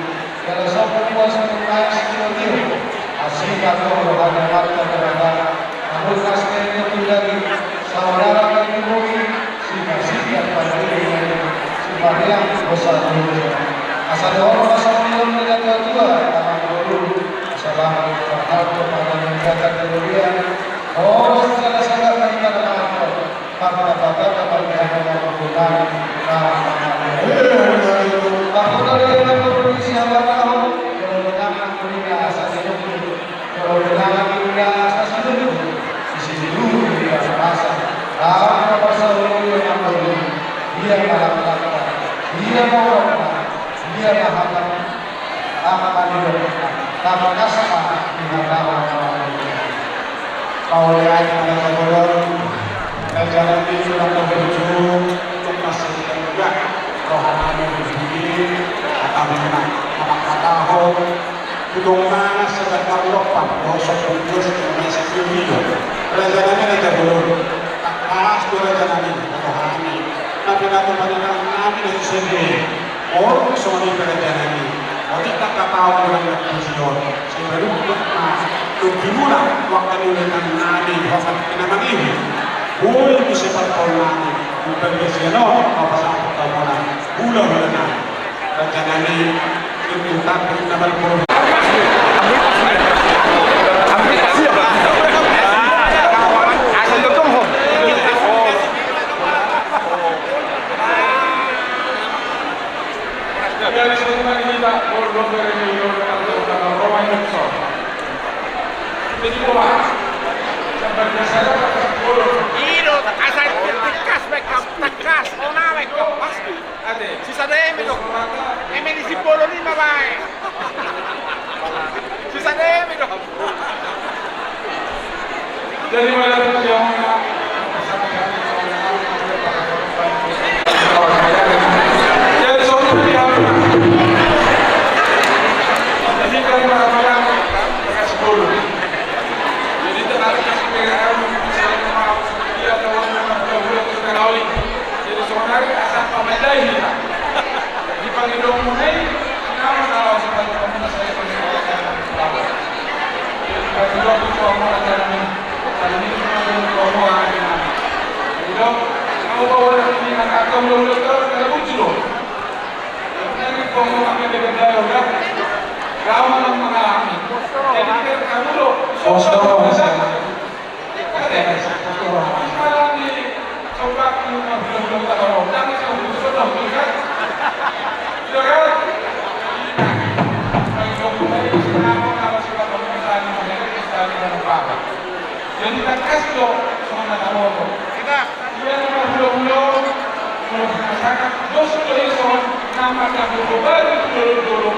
Jala sombong buas nunga sitio-tio, asi na toho hadianganta Debata, namun nas keringat tu daging, saudara kami bumi, sipasikat pandiri, sipariang dosa dosa. Asa dohot pasangion ni natua-tua, amang boru, asa lam marhalto panggabean jata kemuliaan. Horas jala sagat na hita na marhalto. Panggabean jata kemuliaan. Panggabean jata kemuliaan. Jolo nang nang kuliah asa sinungkun, jolo nang nang kuliah asa sinungkun, di situ kuliah masa, lalu na masa ulu yang aku, dia malam takta, dia mau rokna, dia mahatam, apa di rokna, tangkas ma di hadapan Allah. Pauli aja mana sabolon, ganjaran di surat terbentuk, untuk masih yang juga, rohana yang begini, atau mana, anak kata ho, Hudong mangan sagat marlompan, dohot sombong buas nunga sitio-tio. Raja nami, raja bolon. Tangkas do raja nami, rohami. Na pinatupa ni inang nami na so sende. Molo songon i pe raja nami. Otik tangkas taon do nang na puji on. Sai marungkut ma. Dung dimulai, waktu ni inang nami, waktu ni inang nami. Boi muse parpol nami. Bukan biasa no, apa sangkut kamu nami. Hula-hula nami. Raja nami, itu takut nama pun. Ino, asal tegas, tegas, ona, pasti. Ate. Sisada eme do. Eme ni Simbolon i ma bae. Sisada eme do. Jadi, jadi, saudara, asa pamandai hita. Di pangidoanmuna i, nama na laos patupamu na sai pangidok. Di pangidoanmu tu Amanta nami, tadi ni pangidoanmu tu Amanta nami. Idok, au bawa nami na kakam lo lo terus, kalau muncul lo. Nami komo kami dengan daya udah. Kau malam mengalami. Jadi, kita kamu lo. Sosok, sosok. Jadi, tangkas do, songon na tabo. Ia na marhulahula, molo sanga-sanga, dos do ison, nama na bobo baru tu dolok-dolok.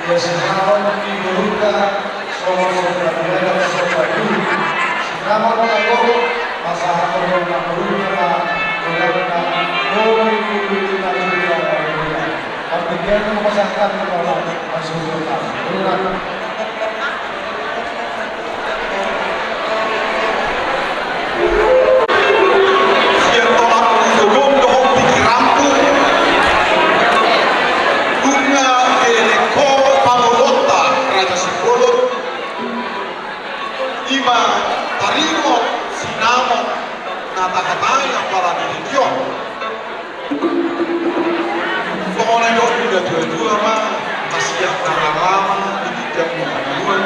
Ia sinamot ni boruta, songon somba ni adat somba ni uhum. Sinamot na gok, pasahathon na boruta, boruta, boi bulu ni na boruta, boruta. Partingkian tu pasahat ni boruta, boruta. Hata-hatai apala di tingki on. Songon na nidok ni natuatua ma, hasian na marlama di tingki on.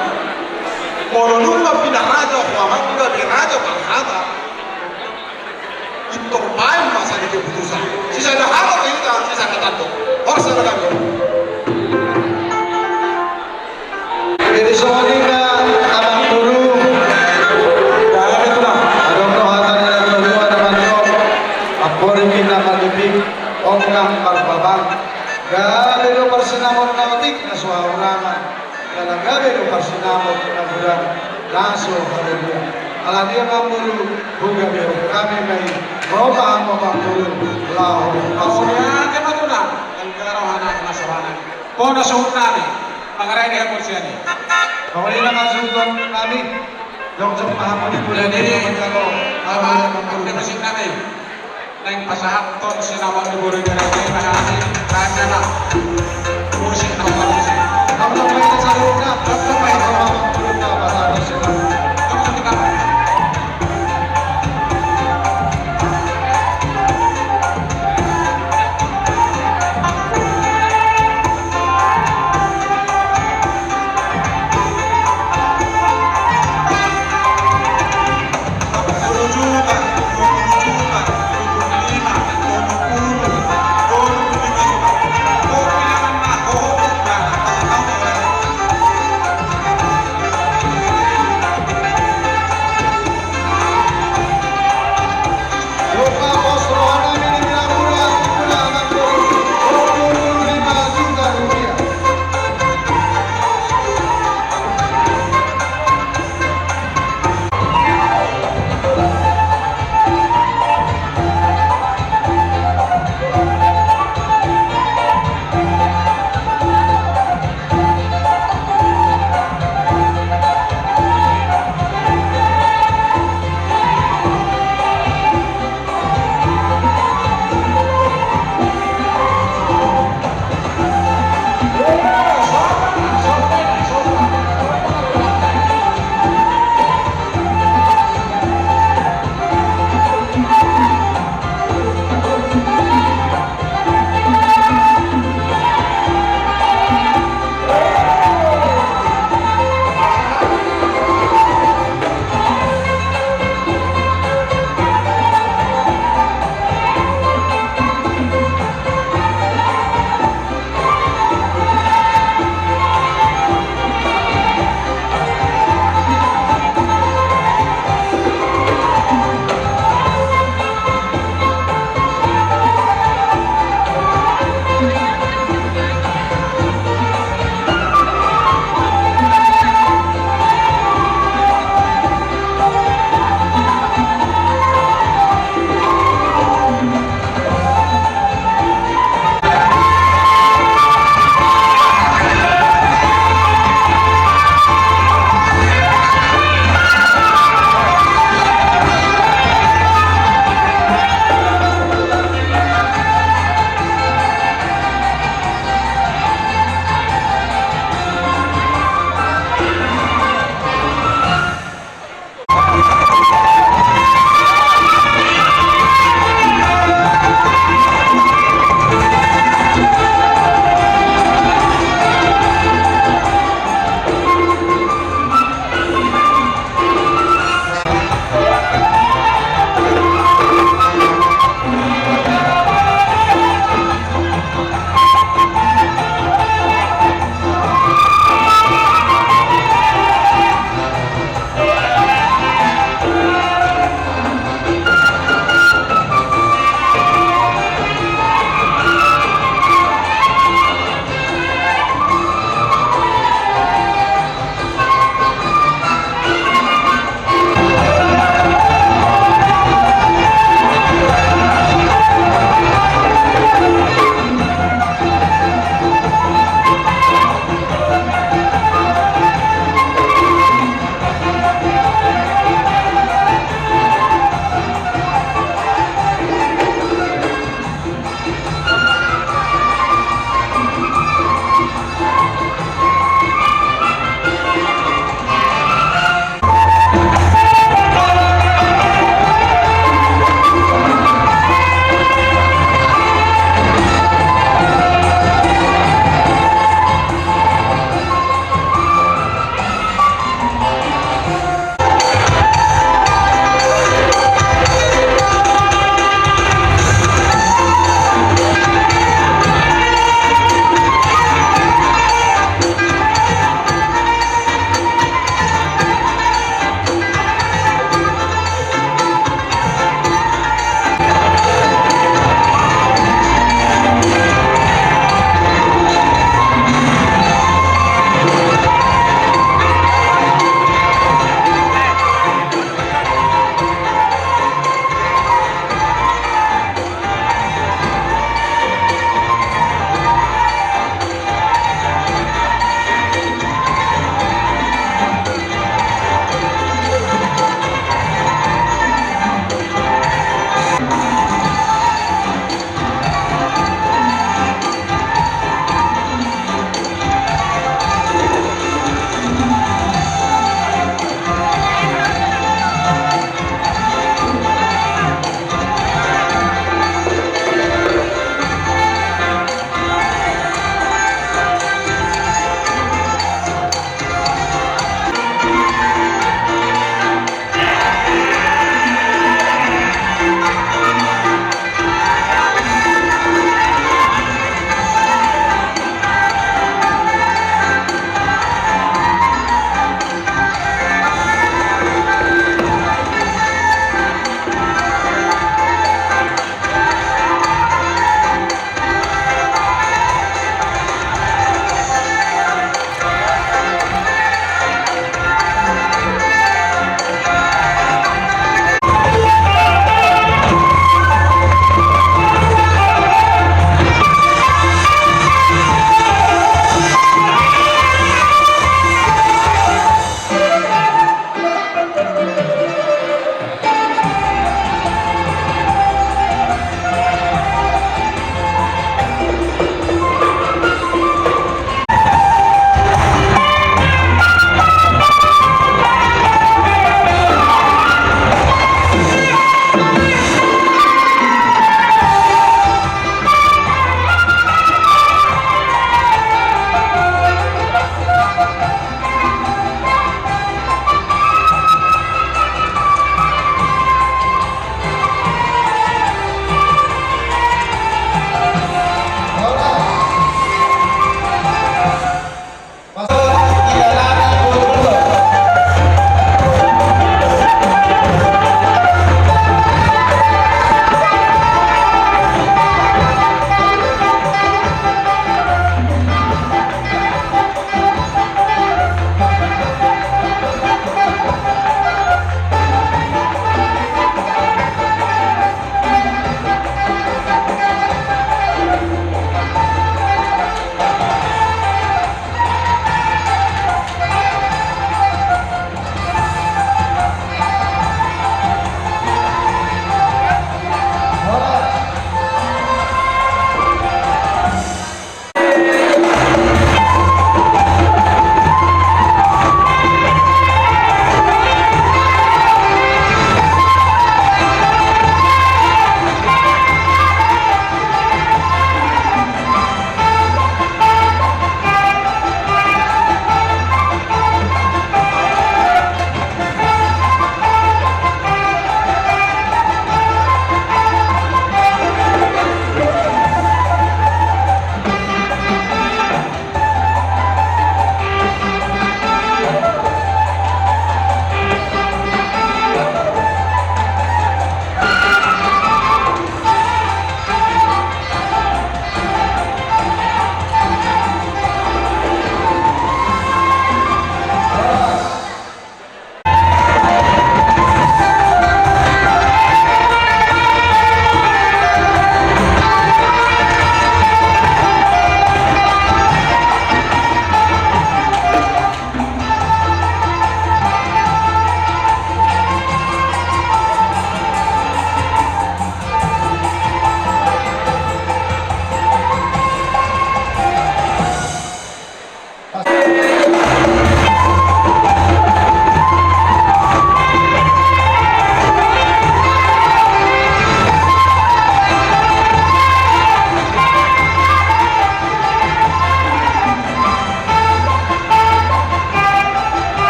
Molo nunga pinaraja ho amang gabe raja parhata, pintor baen ma sadi keputusan. Sisada hata do hita, sisada tandok. Horas ma di hami. Jadi songon i ma amang boru. Adong do hata ni natuatua na mandok: Amporik i na mangipik, onggang marbabang. Gabe do parsinamot na otik na so hahurangan. Jala gabe do parsinamot na godang na so harobean. Alani i amang boru, hugabehon hami ma i. Ro ma hamu amang boru laho. Mauliate ma tulang. Angka rohana na so hahurangan. Bona suhut nami, mangarai di haporseaon i. Pokokna ma suhut nami. Jongjong ma hamu di pudi. Jadi, amang, amang, amang, musik nami. Naeng pasahathon sinamot ni boru i, berarti ma hami, raja ma. Musik, amang, musik. Jongjong ma hita saluhutna, jongjong ma hita, amang, amang, pasahathon sinamot. Jongjong hita.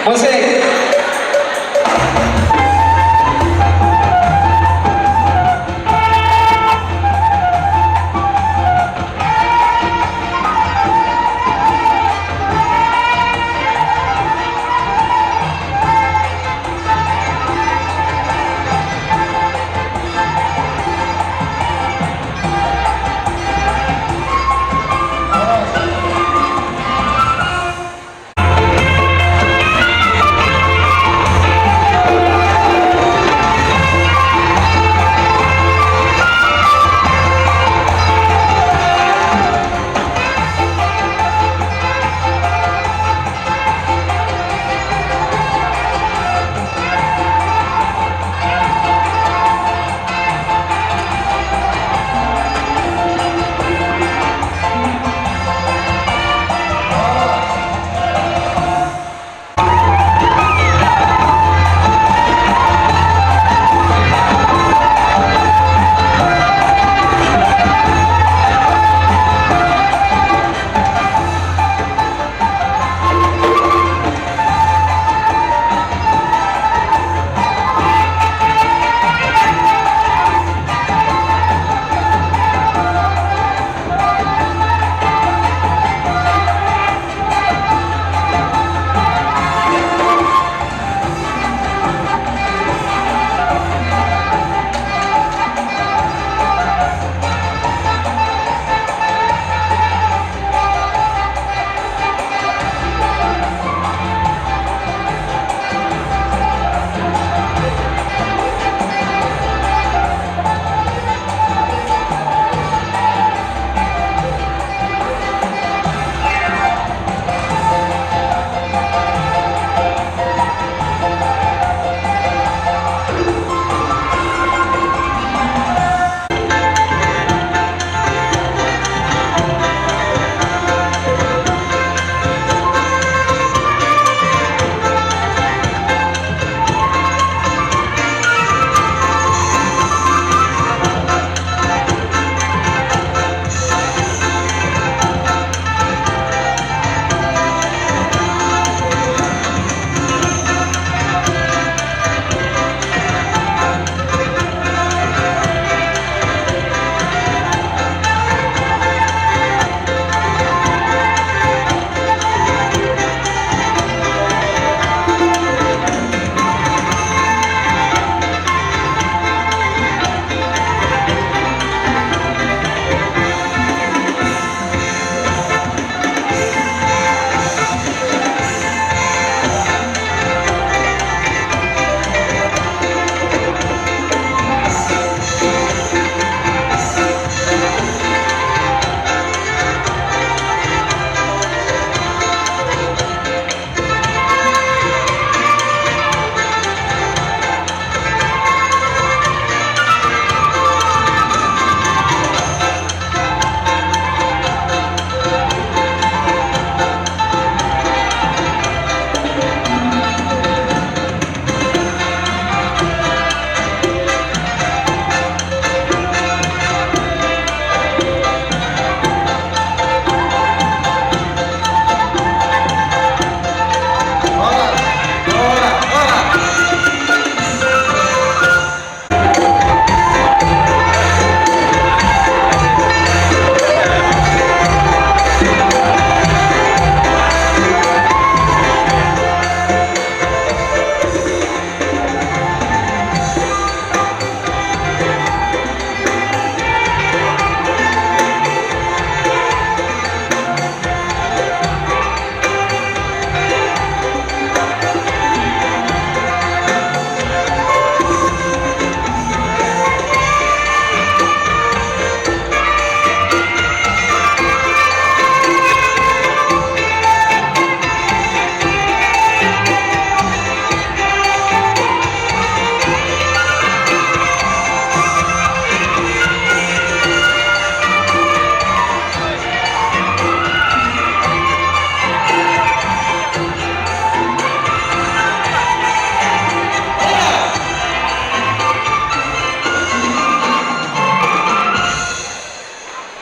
Musik.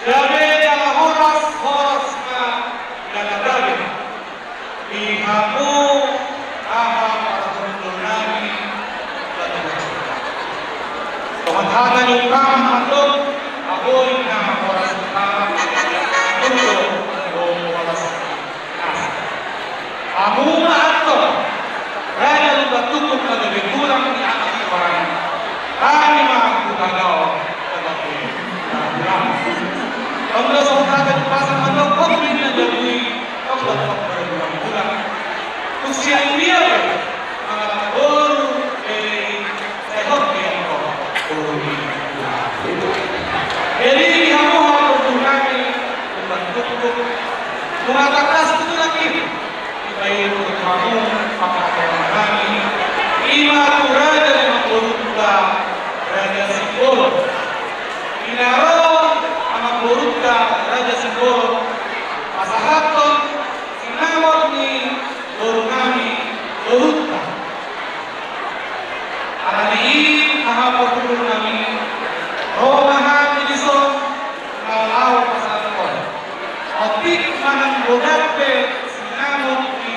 Gabe jala horas, horas ma jala gabe di hamu Hata ni umpama mandok, aboi na horas utama, tutu do horas asa. Hamu ma antong raja Lumban Tungkuk na gabe tulang ni anak ni Parani. Hami ma Hutagaol na gabe tulang. Tong do songon hata ni umpasa mandok, hot do inna jabu i, tong do tong do bulan-bulan. Tung sian dia do mangalap boru, eh, Jadi, hamu hamu nami, Lumban Tungkuk, nunga tangkas tutu nangkin dipaihut hamu pangkataion nami, i ma tu raja ni amangborunta Raja Simbolon. Di na ro amangborunta Raja Simbolon pasahathon sinamot ni boru nami Luhut. Alani i, haha parhundul nami, ro ma hami dison na laho pasahathon. Otik manang godang pe sinamot ni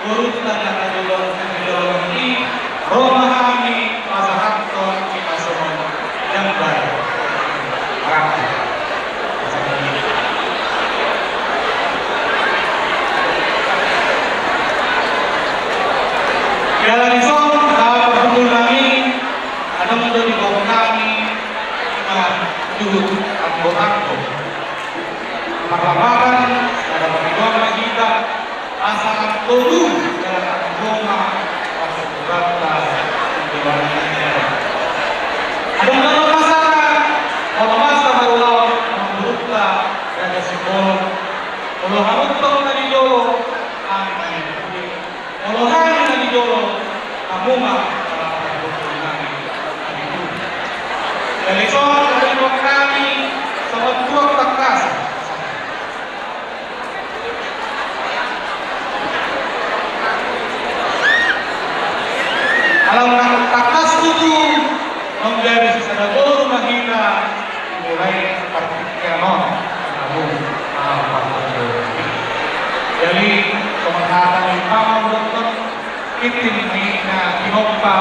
borunta na jolo, na jolo i, ro ma hami pasahathon i ma songon jambar. Rangka. Jala dison, haha parhundul nami, adong do di boru nami, ima Luhut Anggo Tanggo. Marlapatan, sada pangidon ma hita, asa tolu jala tanggo ma parhundulanta di bawah. Adong do na pasahat, olo masa marulaon amangborunta Raja Simbolon. Olo hamu antong na di jolo, hami na di pudi. Olo hami na di jolo, hamu ma na di pudi. Jadi songon na nidok nami, songon tuak tangkas. Alana tangkas tutu, nunga gabe sisada boru ma hita, mulai partingkian on, namun, ah, partingkian. Jadi, songon hata ni paman dokter, tingting ma i na tinompa,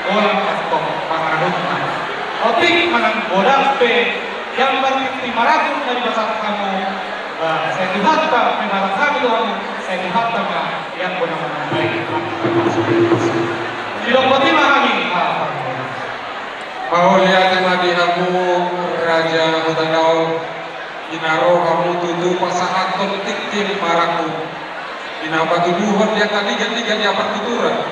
bolang antong pangarahutna. Otik manang godang pe, jambar tingting marangkup na dipasahat hamu, ba, sai Tuhanta, pe marangkup hamu, sai Tuhanta ma, Ia bona manambai. Sidok boti ma hami. Mauliate ma di hamu Raja Hutagaol, di na ro hamu tutu pasahathon tingting marangkup. Di na patuduhon di angka ligat-ligat ni partuturan.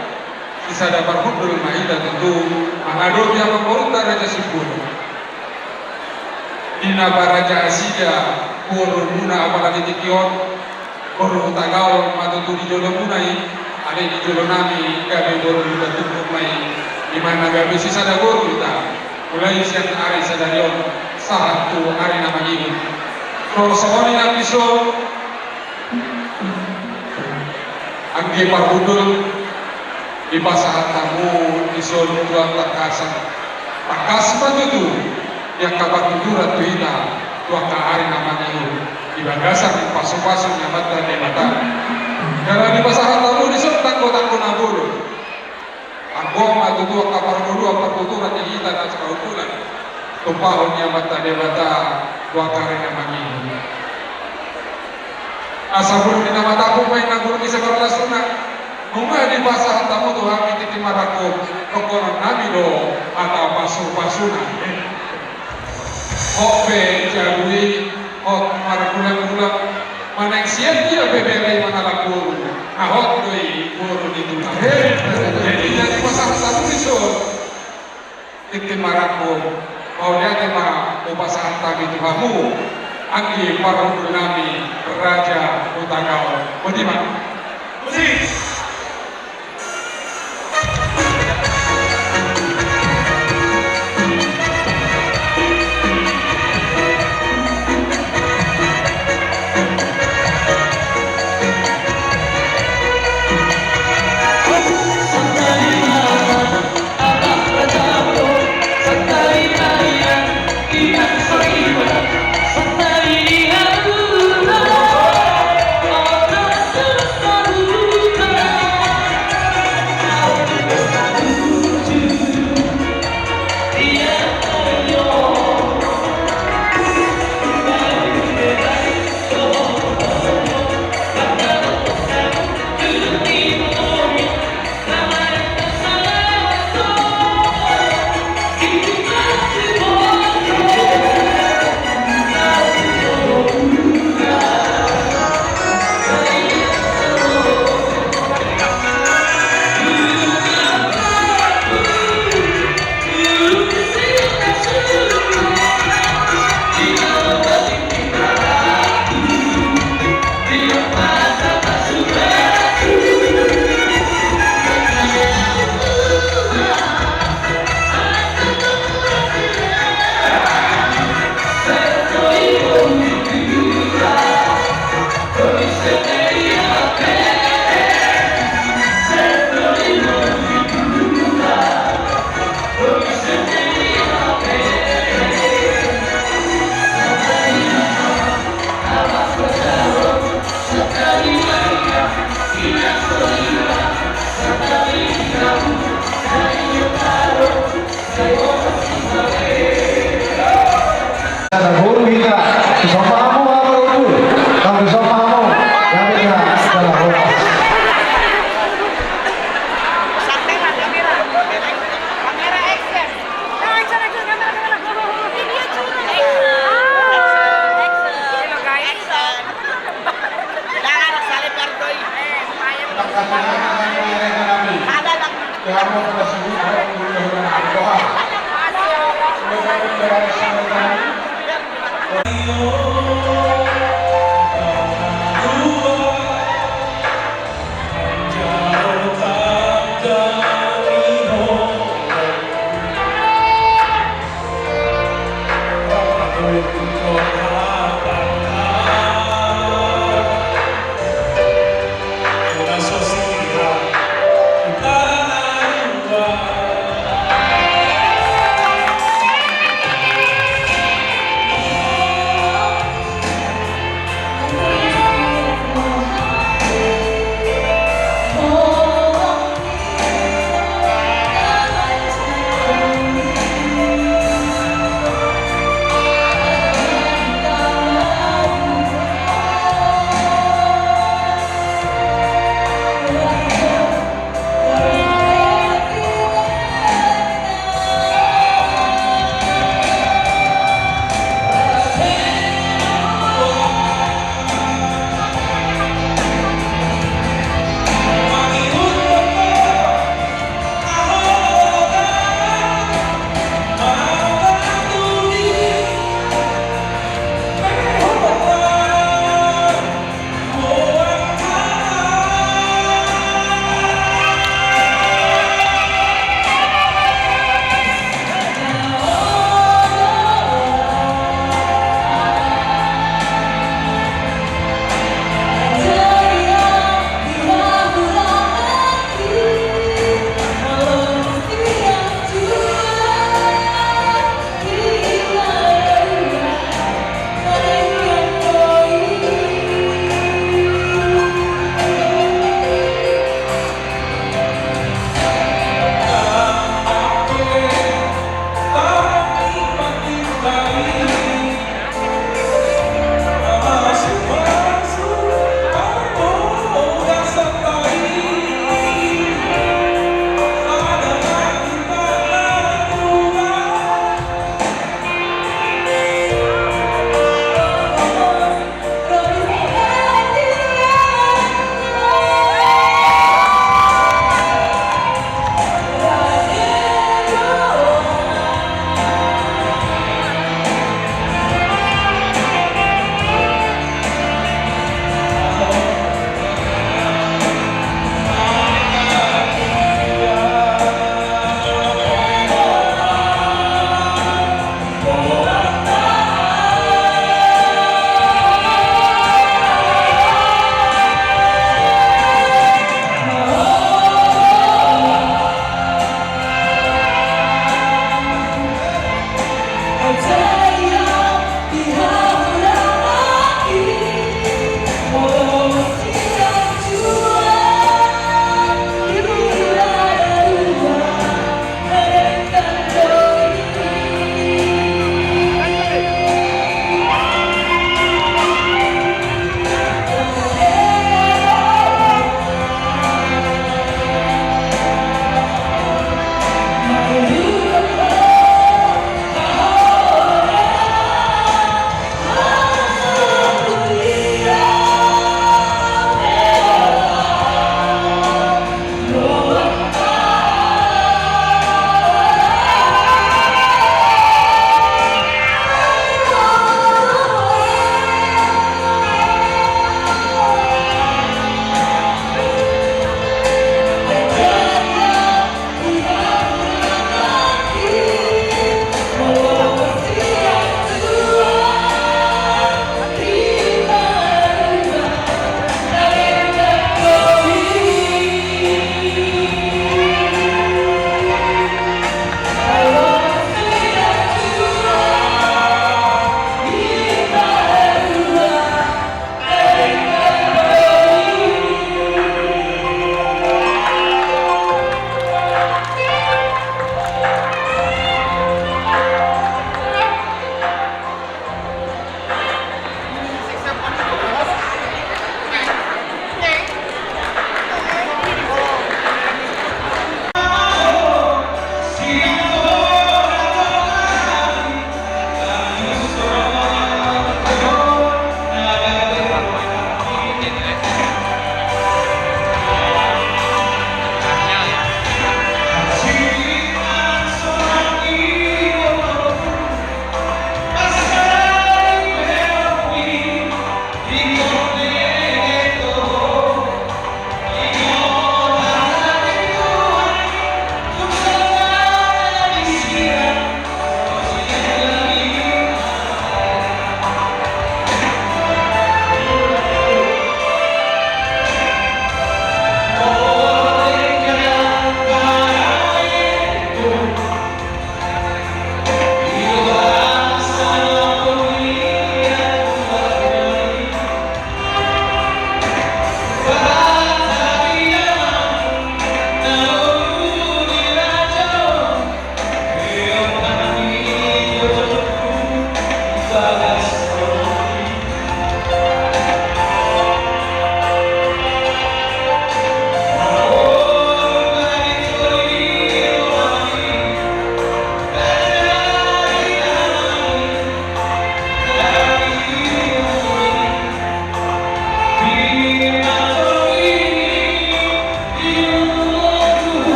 Sisada parhundul ma hita tutu mangadopi amangborunta Raja Simbolon. Di na baraja nasida borumuna apala di tingki on. Boru Hutagaol ma tutu di jolomuna i, alai di jolo nami gabe boru Lumban Tungkuk ma i, di mana gabe sisada boru hita, mulai sian ari sadari on, sahat tu ari na mangihut. Songon i nang dison, anggi parhundul, dipasahat hamu dison tuak tangkasan. Tangkas ma tutu, di angka partuturan tu hita, tu angka ari na mangihut, di bagasan pasu-pasu ni Amanta Debata. Jala dipasahat hamu dison tanggo-tanggo na bolon. Anggo ma tutu angka parngoluan partuturan di hita na sahundulan. Tumpahon ni Amanta Debata, tu angka ari na mangihut. Asa bulung ni na matangkup ma i na bulung ni sabar lasuna. Nunga dipasahat hamu tu hami tingting marangkup, tongkonon nami do hata pasu-pasuna. Hot pe jabu i, hot margulang-gulang, manang sian dia pe bere i mangalap boru, na hot do i boru ni tulang. Jadi, jadi pasahat hamu dison. Tingting marangkup, mauliate ma hupasahat hami tu hamu, anggi parhundul nami Raja Hutagaol. Boti ma. Musik.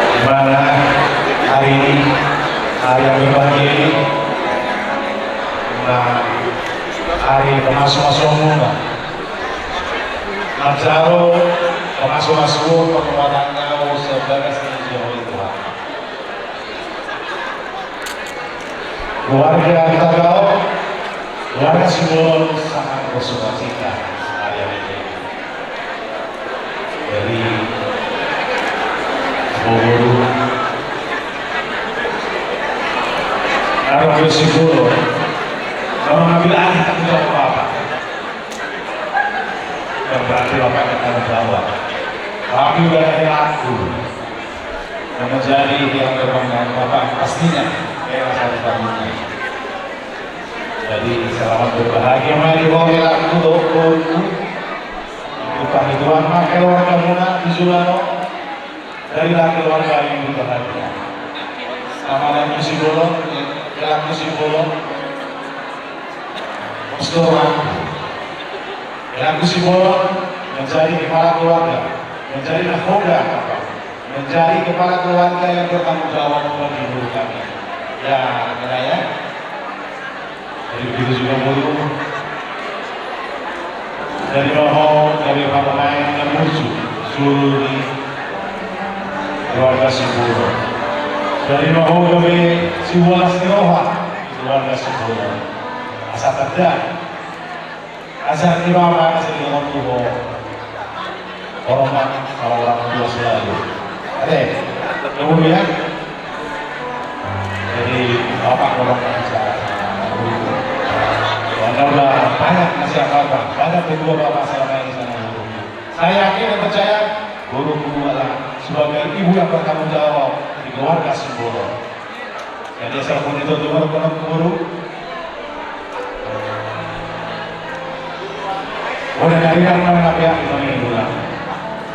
Di mana hari ini, hari yang berbahagia ini, nah, hari pamasu-masuonmuna, manjalo pamasu-masuon, penguatannau sebagai saksi Tuhan. Keluarga Hutagalung, keluarga Simbolon sangat bersuka cita hari ini. Jadi, Boru, keluarga Simbolon, kalau mengambil alih tanggung jawab Bapak, bukan berarti Bapak tidak tanggung jawab. Tapi udah ada helaku yang menjadi yang berpegang Bapak, pastinya hela satu-satunya. Jadi, selamat berbahagia ma di hari helaku, dohot boru. Dipasahat Tuhan ma keluargamuna di joloan on, jadilah keluarga yang berbahagia. Sama dengan Simbolon, helaku Simbolon. Pastor, helaku Simbolon menjadi kepala keluarga, menjadi nahoda, menjadi kepala keluarga yang bertanggung jawab bagi boru kami. Ya, benar ya? Jadi begitu juga boru. Jadi mau dari pemain yang muncul, seluruh di keluarga Simbolon. Jadi mau dari si Walas Nioha, keluarga Simbolon. Asa tanda asa di bapa, asa di orang tua. Hormat sama orang tua selalu. Oke, tunggu ya. Jadi, Bapak tolong bicara sama guru. Karena udah banyak nasihat Bapak, banyak kedua Bapak selama ini sama guru. Saya yakin dan percaya, guru adalah sebagai ibu yang bertanggung jawab di keluarga Simbolon. Jadi, asal pun itu dengar, kono boru. Udah dari yang mana, tapi yang itu nih, guru.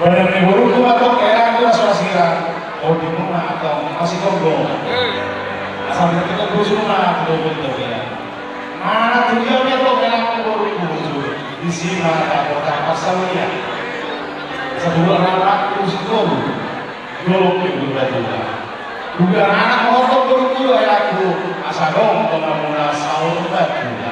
Udah dari boru, guru, atau kayak guru, suasira. Oh, di rumah atau masih konggo. Asal kita guru rumah, guru itu ya. Mana tuh dia, dia tuh kayak guru, guru. Di sini, mana, kota pasal ya. Sebulan lama, guru, guru. Jolo pe guru batua. Duga anak ma ho boru, helaku, asa adong donganmuna saur matua.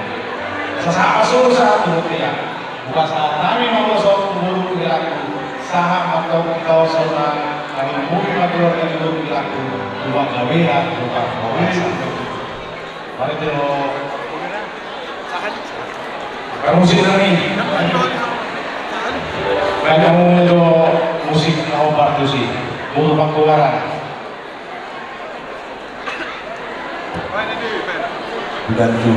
Asa sahat ma solu sahat tu bontean. Bukan sahat hami ma ho boru, helaku. Sahat ma antong hita on saur matua, hami muli ma keluarga ni boru, helaku. Tulang gabean, tulang pahorasan. Mari tu parmusik nami. Baen hamu ma jo musik na hombar tusi. Boru Pangkobaran. Bukan tu.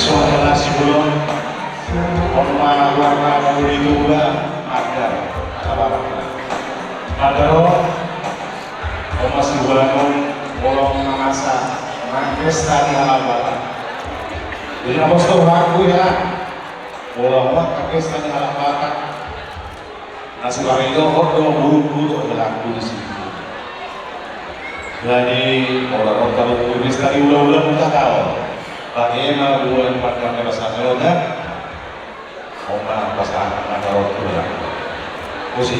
Songon na sibolon, on ma goarna muli Toga, Mandar, Halabalang. Mandar on, on ma sibolan on, molo mangasa, nang pesta ni halak Batak. Jadi na pos do rohangku ya, molo mangasa pesta ni halak Batak. Na suara i do, on do, burung do, helangku di sini. Jadi, ora on tahu tulis tadi ulang-ulang pun tak tahu. Pakai ma bulan pandang bahasa Jawa kan? Oma bahasa anak orang tulang. Musik.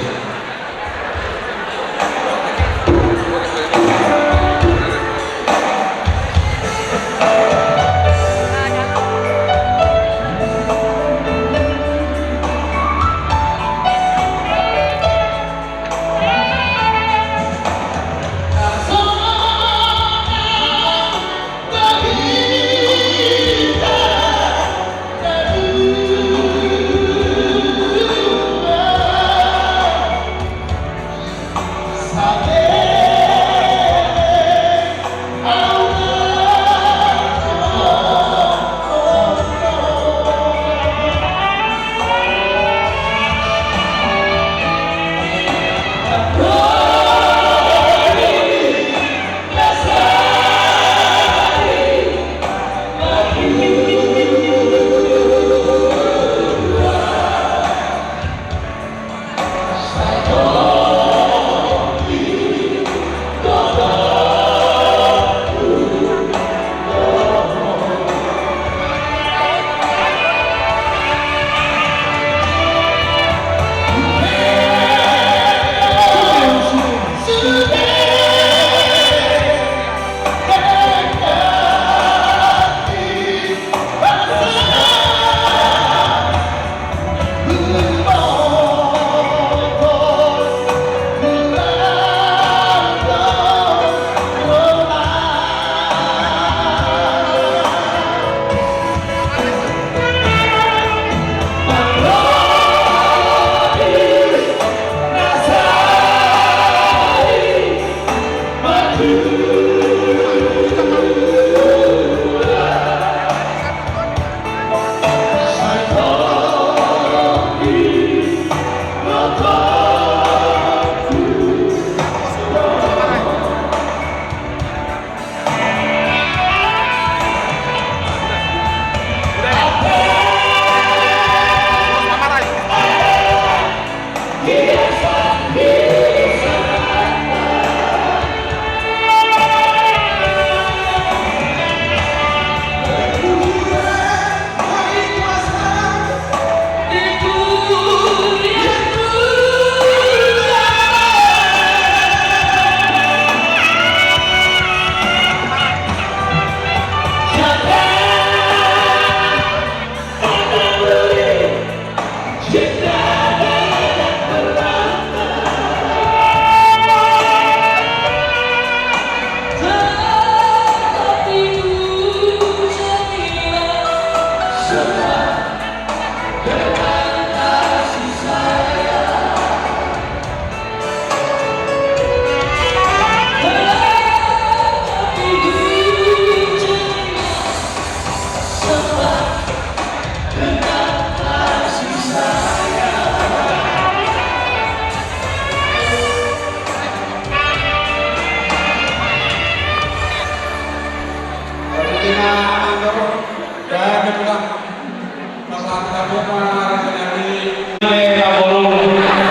Naboru,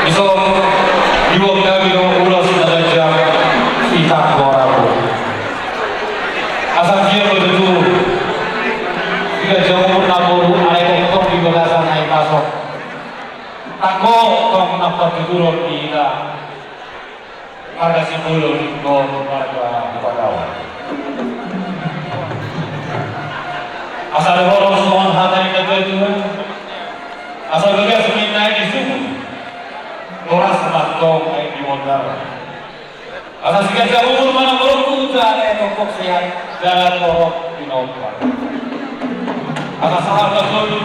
dison, diboan hami do ulos na ganjang, i tangko rabu. Asa dia betutu, di ganjang umur naboru, alai tongtong di bagasan na i pasok. Tangko tong na partuturon di hita. Marga Simbolon dohot marga Hutabarat. Asa dohonon songon hata ni natuatua. Asa bagas ma aek di sumur, horas ma tong aek di bondar. Asa siganjang umur ma naboru, jala tongtong sehat, jala torop pinompar. Asa sahat ma solu,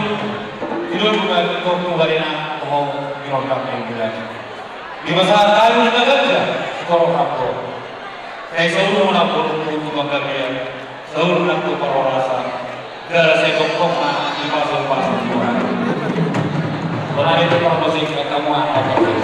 sidonduk ma tong tu balena, toho pinondang ni bulan. Dipasahat hami na ganjang, torop na torop. Sai saur ma naboru tu panggabean, saur ma tu parhorasan, jala sai tongtong Musik pertemuan oportunis.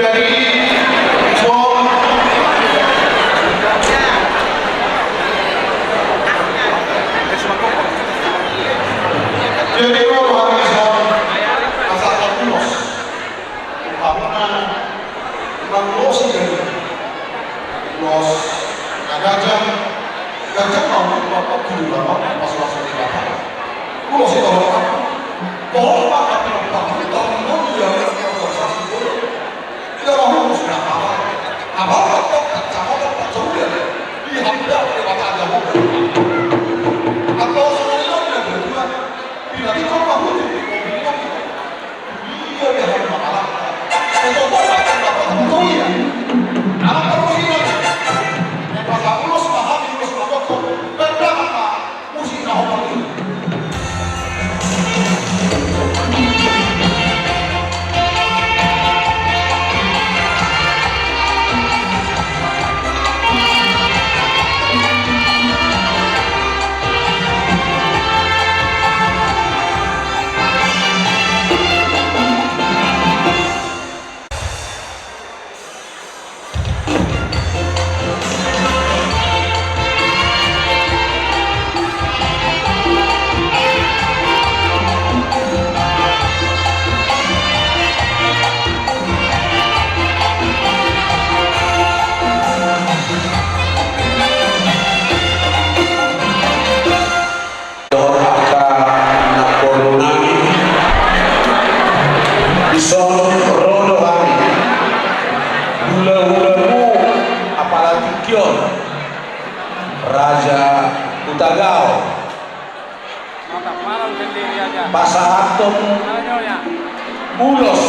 Jadi, so, jadi, ro rohana so, asa ulos. Hamu na mangulosi, jadi ulos na ganjang, ganjang ma untuk bapak guru lama, pas masuk di belakang. Ulos itu apa? Bohong maka tidak tahu, tahu mau dia, dia sasi bohong. Tidak mau ulos na apa? Apa, apa, apa, apa, apa, apa, dia di hamda, dia baca aja mau. Atau sebenarnya dia berdua, bila di kau mau, dia mau. Dohot angka namboru nami, dison ro do hami, hulahulamu, apala tingki on, Raja Hutagaol, pasahathon ulos.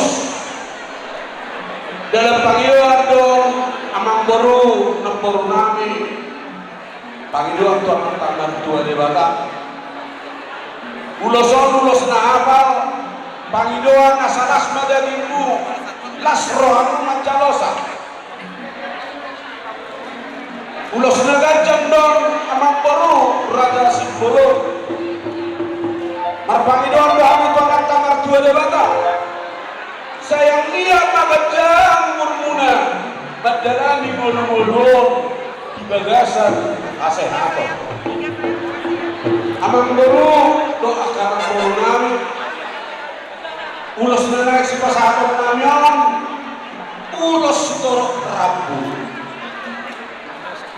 Dalam pangidoan do, amangboru, namboru nami, pangidoan tu Amanta Martua Debata. Ulos on ulos na hapal, pangidoan asa las ma dagingmu, las rohamu manjalosa. Ulos na ganjang do, amangboru, Raja Simbolon. Marpangidoan do hami tu Amanta Martua Debata. Sai anggiat ma ganjang umurmuna mandalani ngolungolu on di bagasan hasehaton. Amangboru dohot angka namboru nami, ulos na naeng sipasahaton nami on ulos sitorop rambu.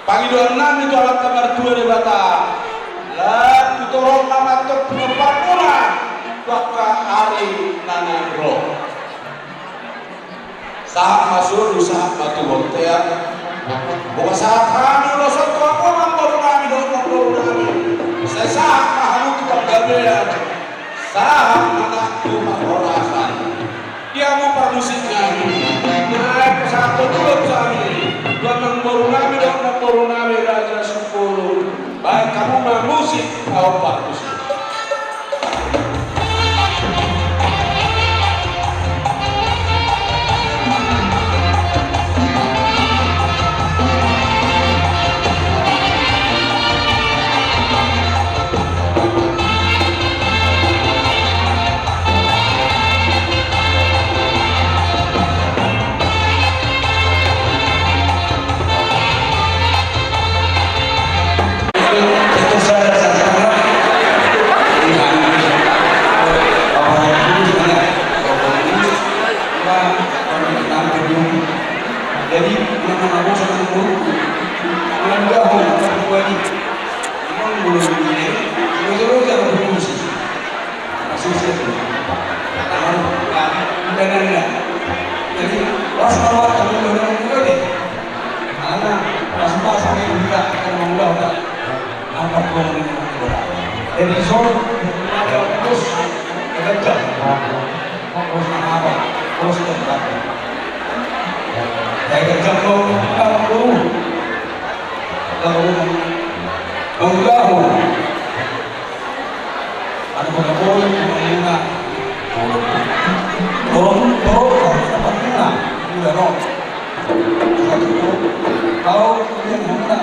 Pangidoan nami tu Amanta Martua Debata, lam tu torop ma antong pinomparmuna tu angka ari na naeng ro. Sahat ma solu, sahat ma tu bontean. Boha sahat hami ulos on tu hamu amangboru nami dohot namboru nami, sai sahat ma hamu tu panggabean. Sahat ma nang tu parhorasan. Di hamu parmusik nami, naeng pasahathon ulos hami tu amangboru nami dohot namboru nami Raja Simbolon. Baen hamu ma musik, ahu parmusik. Jadi, memang aku sangat buruk. Mengendahu, apa, buat ini. Memang belum ini. Betul-betul aku berfungsi. Jadi, pas awal kamu udah ngomong tadi, karena pas-pas sampai kita akan mengubah, Pak. Eda jambong, jambong. Jambong. Jambong. Anu, jambong, jambong. Jambong, jambong, jambong. Udah, no. Satu, tahu, ini mana?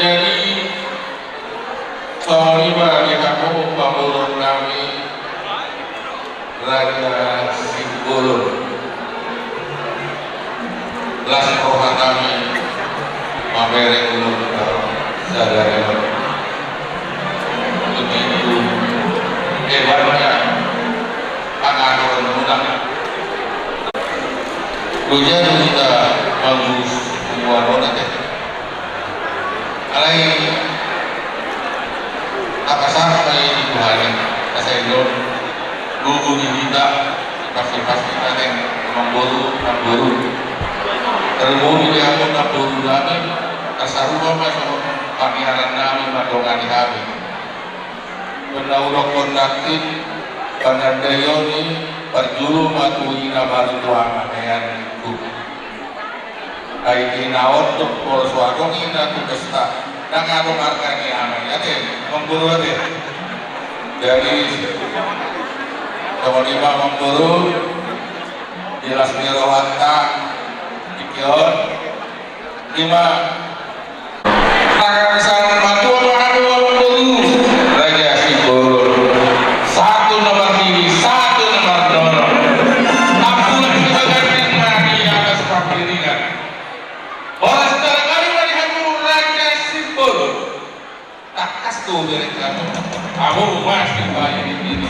Jadi, songon i ma di hamu pamoruon nami Raja Simbolon. Las roha nami mamereng ulaon sadari on. Begitu hebatnya panganon muna. Loja do hita mangurus hubungan on, ate. Alai tapasahat ma i di Tuhan i, asa i do gogo di hita, pasti-pasti na naeng, amangboru, namboru. Tarlumobi di hamu namboru nami, tarsarupa ma songon pangiaran nami mandongani hami. Pernah udokkon nangkin, panandaion i parjolo ma tu ina baru tu ama, hean ningku. Ai ina on do molo so adong ina tu pesta, ndang adong arga ni ama i, ate, amangboru, ate. Jadi, songon i ma amangboru, di las ni rohanta, tingki on, i ma. Tangan salam matua ma hamu amangboru, Raja Simbolon. Satu na marnini, satu na marnono. Ampunan di bagas ni nani atas pangkiringan. Horas tarkali ma di hamu Raja Simbolon. Tangkas do bereng hamu. Hamu masih baik ini.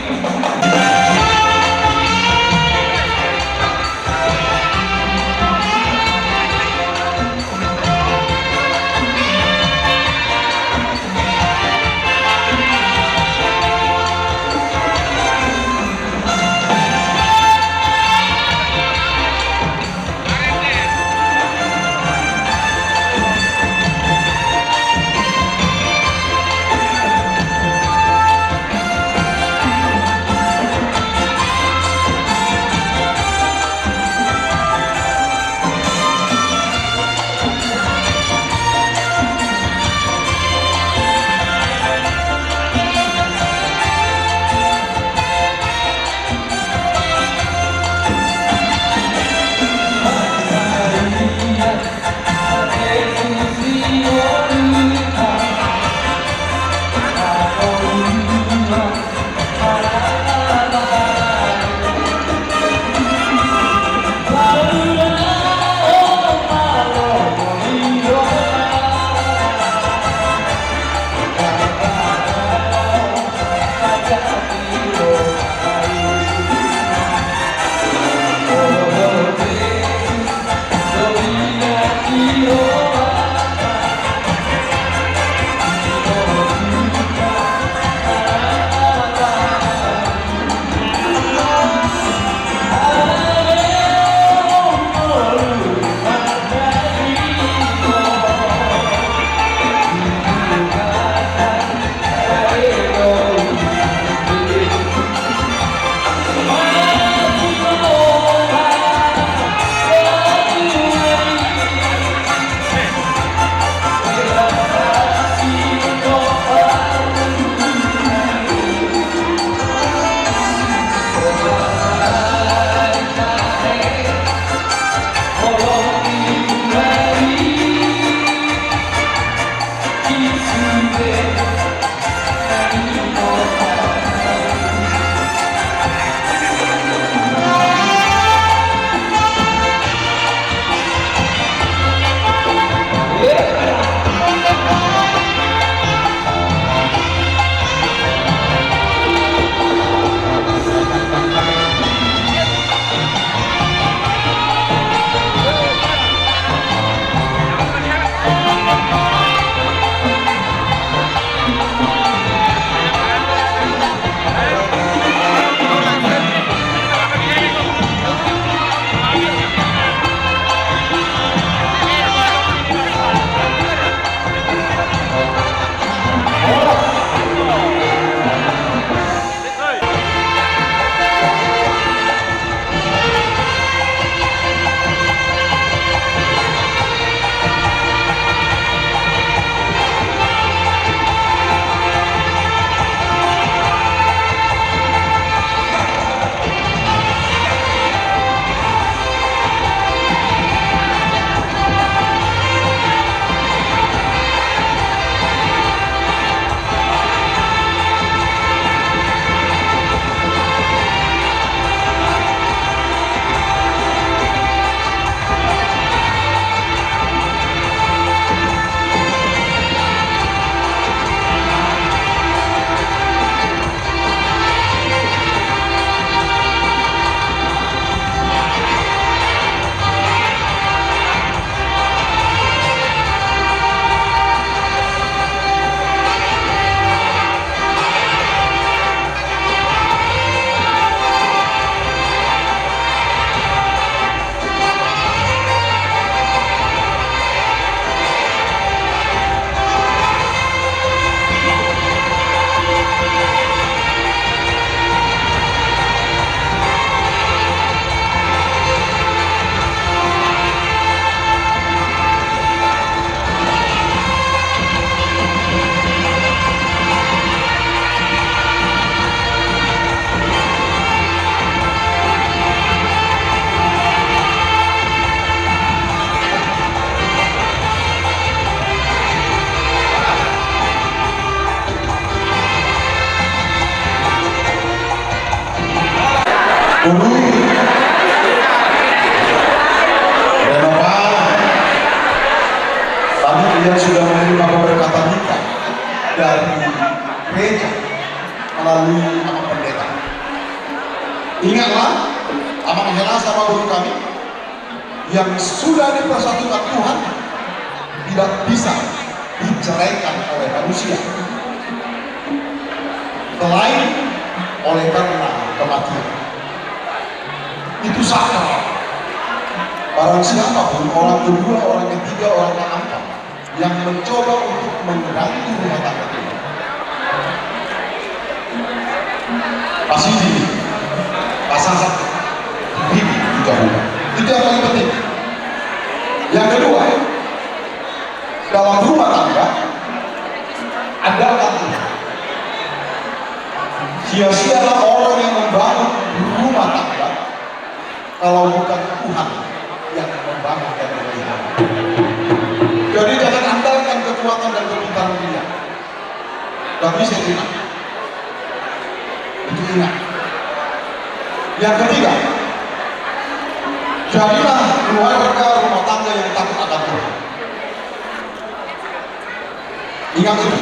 Ulu, Reno Pala, tadi kalian sudah menerima pemberkatan nikah dari gereja melalui Amang Pendeta. Ingatlah, Amang Hela sama guru kami, yang sudah dipersatukan Tuhan tidak bisa diceraikan oleh manusia selain oleh karena kematian. Itu sakral. Barang siapa pun, orang kedua, orang ketiga, orang keempat, yang mencoba untuk mengganggu rumah tangga kita, pasti di pasangan ini dijauhkan. Itu yang paling penting. Yang kedua, dalam rumah tangga, andalkan Tuhan. Sia-sialah orang yang membangun rumah tangga kalau bukan Tuhan yang membangun dan memelihara. Jadi, jangan andalkan kekuatan dan kepintaran dia. Gak bisa itu, ingat. Itu ingat. Yang ketiga, jadilah keluarga rumah tangga yang takut akan Tuhan. Ingat itu,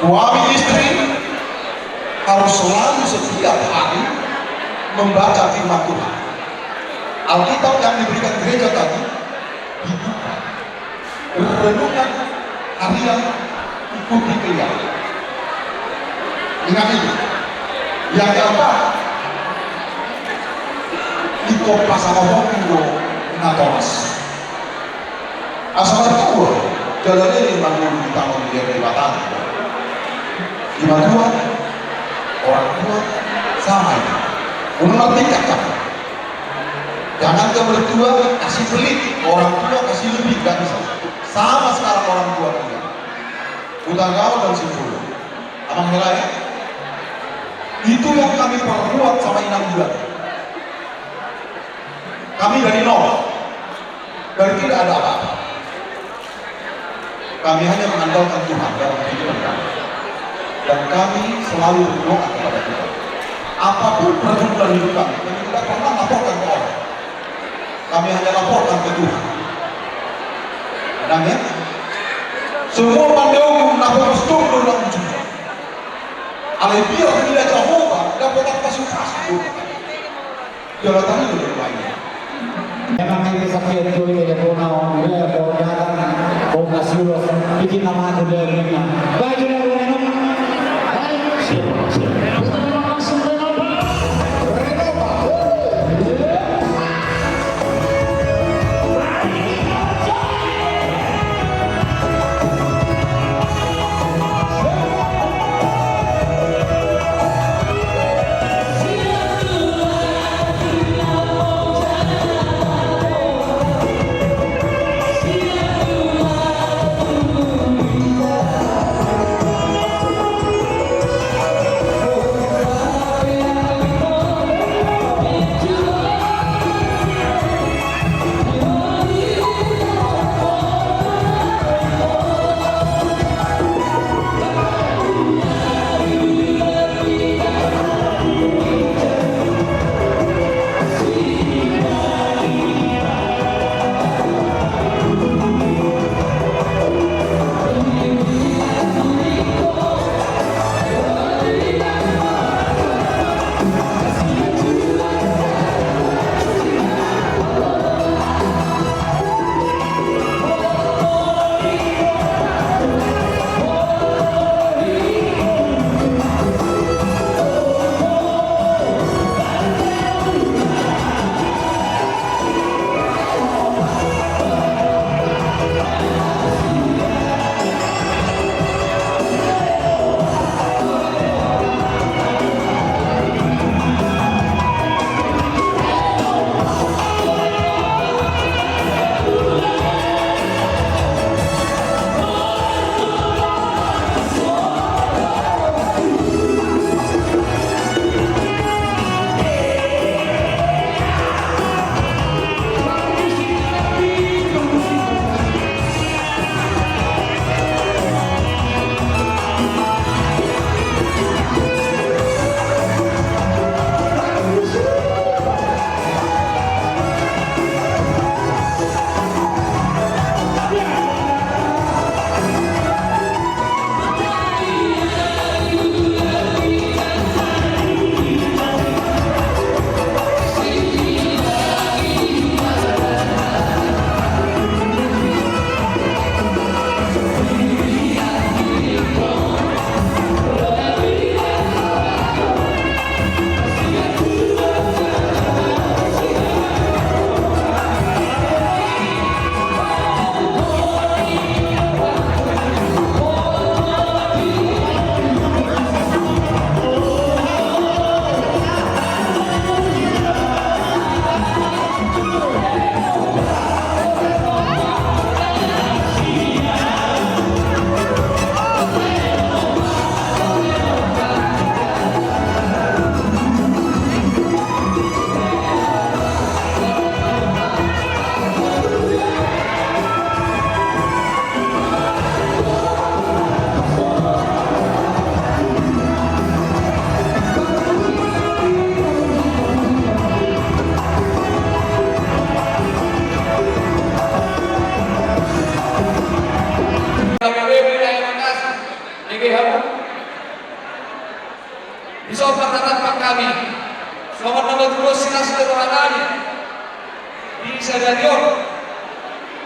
suami istri harus selalu setiap hari membaca firman Tuhan. Alkitab yang diberikan gereja tadi dibuka. Renungan harian, ikuti dia. Ingat itu. Yang keempat, ikut pasangan waktu natoras. Asa martua, jala leleng mangolu di tano ni Debata. Di matua, orang tua, sama ini. Unang martingkat kan. Jangan ke mertua kasih pelit, orang tua kasih lebih, nggak bisa. Sama sekarang orang tua kita. Hutagaon dan simpul. Amang Hela ya. Itu yang kami perbuat sama Inang Uda. Kami dari nol. Dari tidak ada apa-apa. Kami hanya mengandalkan Tuhan dalam kehidupan kami. Dan kami selalu berdoa kepada Tuhan. Apapun pergumulan hidup kami, kami tidak pernah laporkan ke orang. Kami hanya laporkan ke Tuhan. Amin. Semua pandeon na polos do na ujung. Alai biar tidak Jehovah dapat pasu-pasu. Jala tadi udah lumayan. Memang ini sakit tuh, ya, kau mau, ya, kau datang, kau kasih ulos, bikin nama aku dari mana? Baik, sudah, sudah, sudah. Siap, siap. Dison ma tatapan hami songon na maturusi na sidohononnami di sadari on,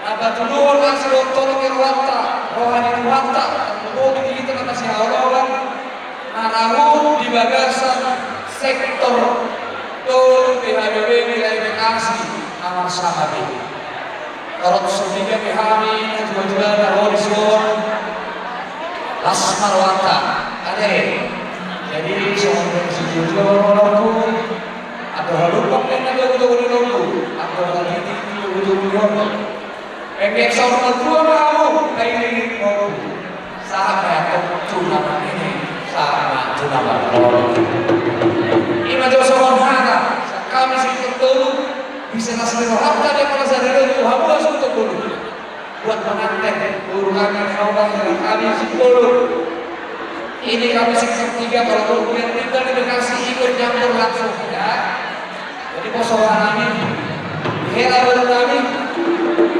na patuluhon asi dohot holong ni rohanta, roha ni Tuhanta, tarlumobi di hita na masihaholongan na ro di bagasan sektor tolu P H B B Wilayah Bekasi na marsama be. Torop songon i gabe hami na tua-tua na ro dison, las ma rohanta. Ate. Jadi songon i gabe songon i gabe rohanta. Andor halumpang pe na jago-jago ni lombu, andor hatiti jago-jago ni lombu. Pengkek songon tua ma hamu na iring-iring lombu. Sahat ma tu na marnini, sahat ma tu na marnono. Ima jo songon hata sian hami sektor tolu, bisa las ni rohanta di apala sadari on tu hamu asuhut tolu. Pengantin, guru kami, Romo, dan kami Simbolon. Ini kami seksi tiga, kalau mau punya tinggal di Bekasi, ikut campur langsung, ya. Jadi, poso roha nami, di hela badan nami,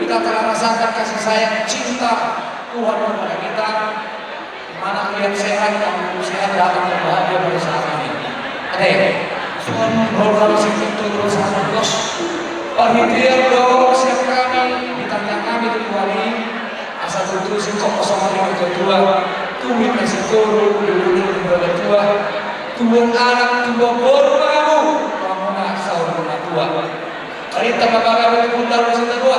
kita telah rasakan kasih sayang, cinta Tuhan kepada kita. Anak yang sehat, yang sehat datang dan bahagia pada saat ini. Ate, songon roha nami singkat tu roha nami, Bos. Parhitean dohot siap kami, di tengah kami tu Tuhan i, asa tutu singkop kosongan di tua-tua, tumit na singkoru, dulu-dulu berada tua, tubuan anak, tubuan boru, pangamu, pangamuna saur matua. Barita ma pangamu di pundaru sinta dua.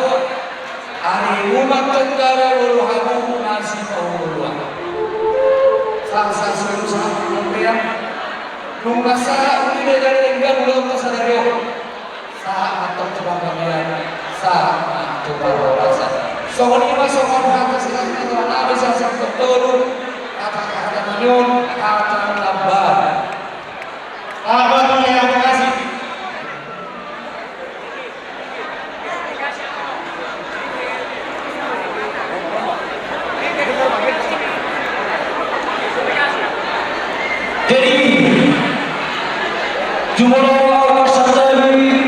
Ari umat tentara bolu hamu masih paulua. Sangsa sulu sangsa pengertian. Nunga sahat uli dari denggan ulang pasadari. Sahat mantong tu panggabean. Sahat mantong parhorasan. Songon i ma songon hata silas na tuan abis asal tolu. Kata-kata manyun, kata lamban. Apa tu yang kasih? Jadi, jumolo au marsantabi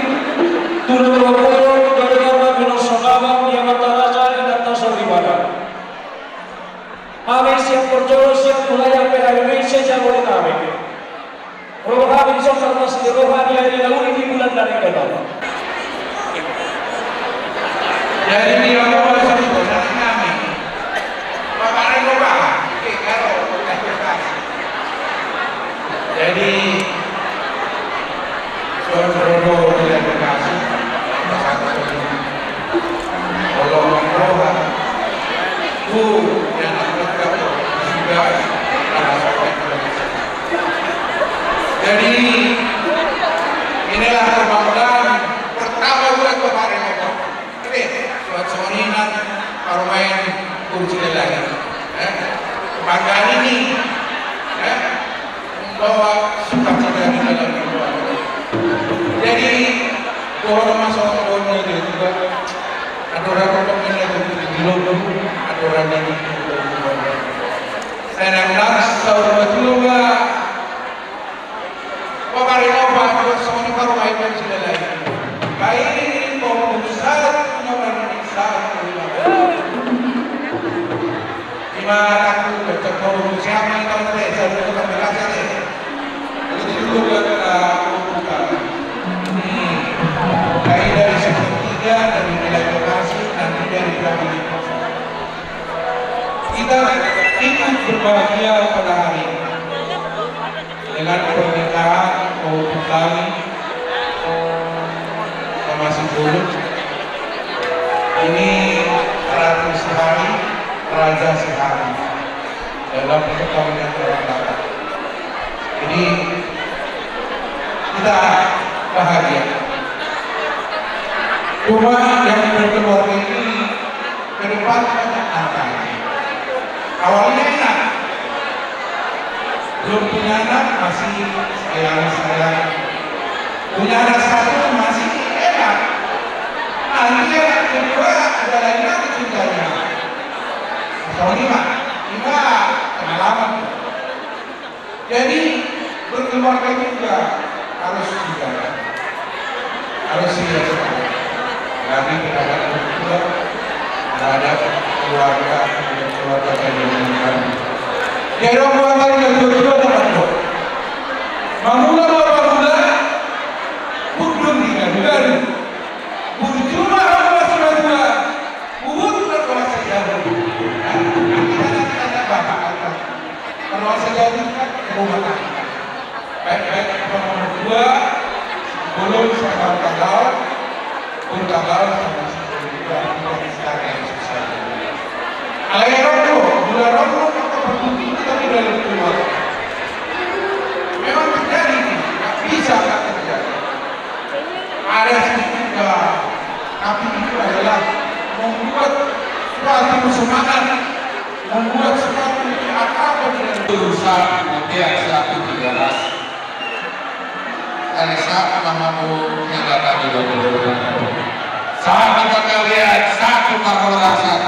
tu na marhobot, gabe na mangulahon sangabang di amanta raja, di inanta soripada. Hami siap parjolo, siap mulai, ampe hami muse jago di hami. Roha ni sokar mas di roha ni ari na uli di bulan dari kena. Jadi di roha mas di roha ni kami. Bapak Reno Bapak, oke, kalau jadi, Soal Reno tidak dikasih, kalau roha, bu, yang sudah, jadi, inilah perbangunan pertama buat kemarin, Bapak. Oke, buat songon i nang parumaen Gung Silalahi. Eh, kebanggaan ini, eh, membawa sukacita di dalam keluarga. Jadi, dohot ma songon na tua-tua, andorang rokok ini di lombok, andorang ini di lombok. Saya nak saur matua, Bapak Reno, Pak, songon i parumaen Silalahi. Baik, kompon satu nomor satu. Ima aku baca kompon siapa yang tahu tadi, saya dulu kan dikasih deh. Itu dulu buat, eh, kompon kami. Hmm. Baik dari sepertiga, dari nilai lokasi, nanti dari berapa lima. Kita ikut berbahagia pada hari ini dengan pernikahan putu kami sama si Bulu. Ini ratu sehari, raja sehari dalam perkawinan orang Batak. Jadi kita bahagia. Cuma yang berkeluarga ini ke depan banyak tantangan. Awalnya enak. Belum punya anak masih sayang-sayang. Punya anak satu masih enak. Nanti anak kedua ada lagi lagi cintanya. Tahun lima, lima pengalaman. Jadi berkeluarga juga harus dijaga, harus dijaga. Kami terhadap orang tua, terhadap keluarga, keluarga kami. Jadi orang tua kami yang tua-tua dan tua. Mamula, mamula, budun di garu-garu. Burju ma hamu na tua-tua, buhut ma kuasa jabu. Nah, kita, kita, kita, bapak, bapak. Kalau saya jadikan rumah tangga. Baik-baik, nomor dua, sebelum saya tahu, pun tahu, sama sebelum dua, kita sekarang yang susah. Alai rokok, gula rokok, rokok berhenti, tapi dari keluar. Memang terjadi, nggak bisa nggak terjadi. Ada sedikit, ya, tapi itu adalah membuat suatu semangat, membuat suatu apa tidak. Dosa, nanti yang satu tiga belas. Ada satu nama bu, yang kata di dua puluh. Satu penggawean, satu parhorasan.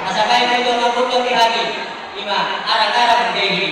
Asa baen ma i tu angka burju ni hami, ima arang-arang ni hami.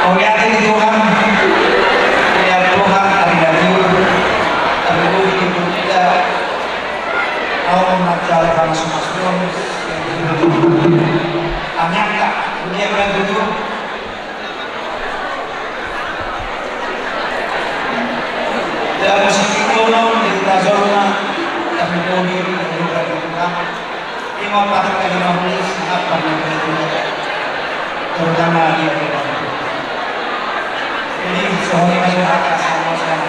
Mauliate di Tuhan. Mauliate Tuhan, ari na tiur. Terlebih di kita. Au manjalo panas-panas. Anyangka, dia berguru. Dalam musik itu, no, kita zona, tapi bodi, kita zona. Ima patak ka lima belas, apa yang kita, terutama dia. Jadi, soalnya masih atas, sama-sama.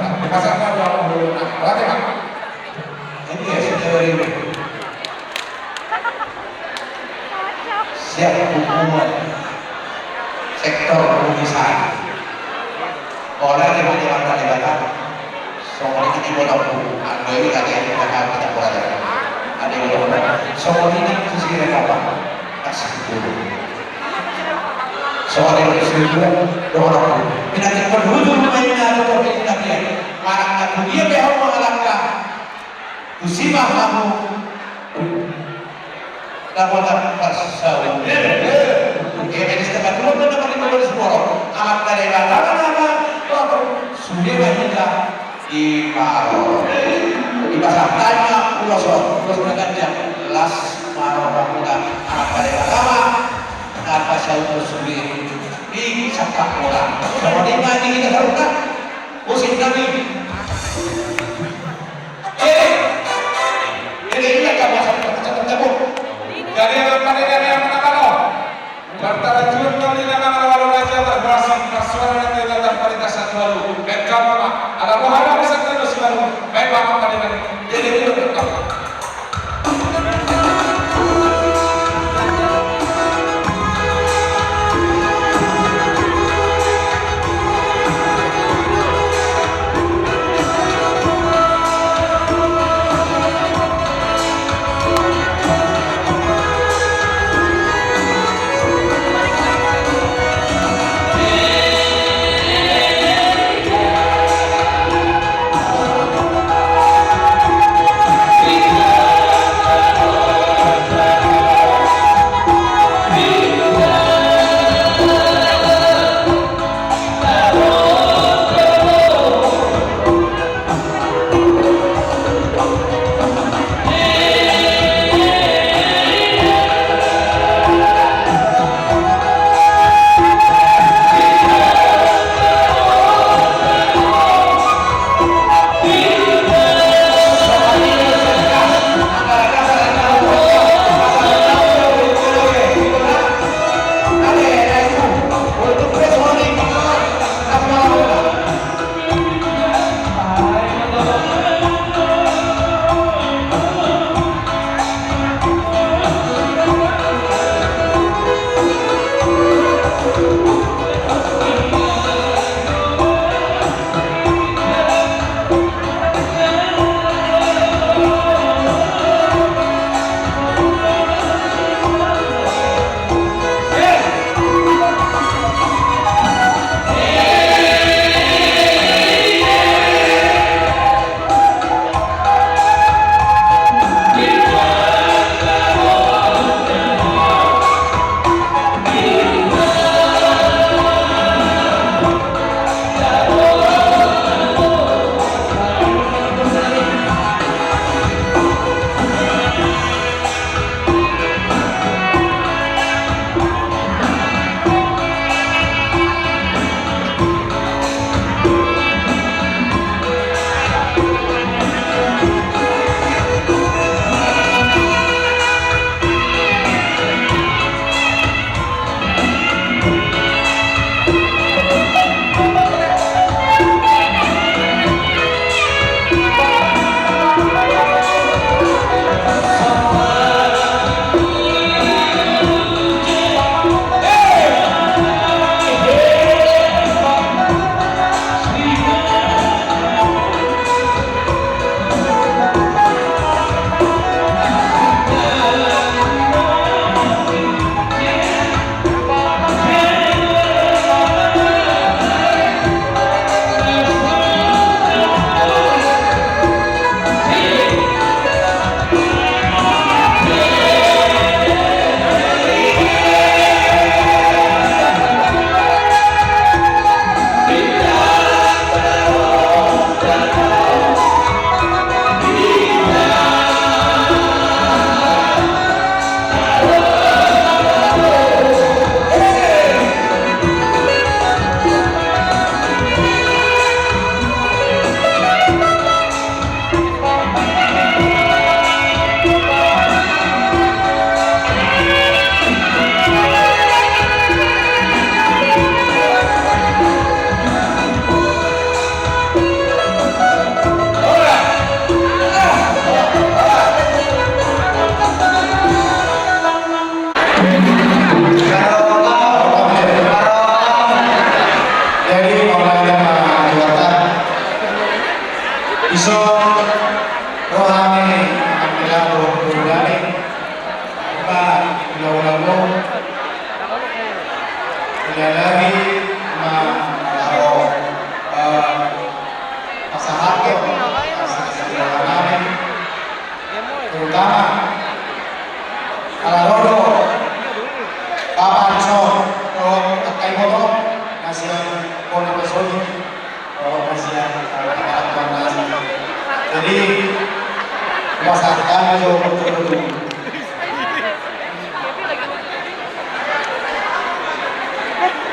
Di pasar na dua puluh enam. Berarti, Pak? Ini ya, sudah dari ini. Siap hukuman sektor urusan. Oleh di mana mana di Batam. Songon i di Bonobo, ando i kata i, kata kita bola. Ada yang bola. Songon i di sisi apa? Kasih dulu. Songon i di sisi dulu, Bonobo. Pinantik berhujung mainnya atau pinantik. Mana aku dia behau mengalangkah. Tusi ma hamu. Dapotan parsaulian. Oke, jadi setengah dua pun dapat lima belas borok. Amat dari batang nama? Waktu sudah banyak di paro. Di pasar tanya ulos ulos ganjang las maro muda. Amat dari batang apa saut sudah di sapak bola. Kalau di mana kita tahu kan? Musim kami. Jadi, jadi ini yang kamu asal kita cabut. Jadi yang mana yang mana mana? Bertarajun kali dengan lalu raja terberasing persoalan yang tidak terperintas satu lalu. Dan kamu mah, ada muharram satu lalu selalu. Baik, Pak, kembali lagi. Jadi, ini udah.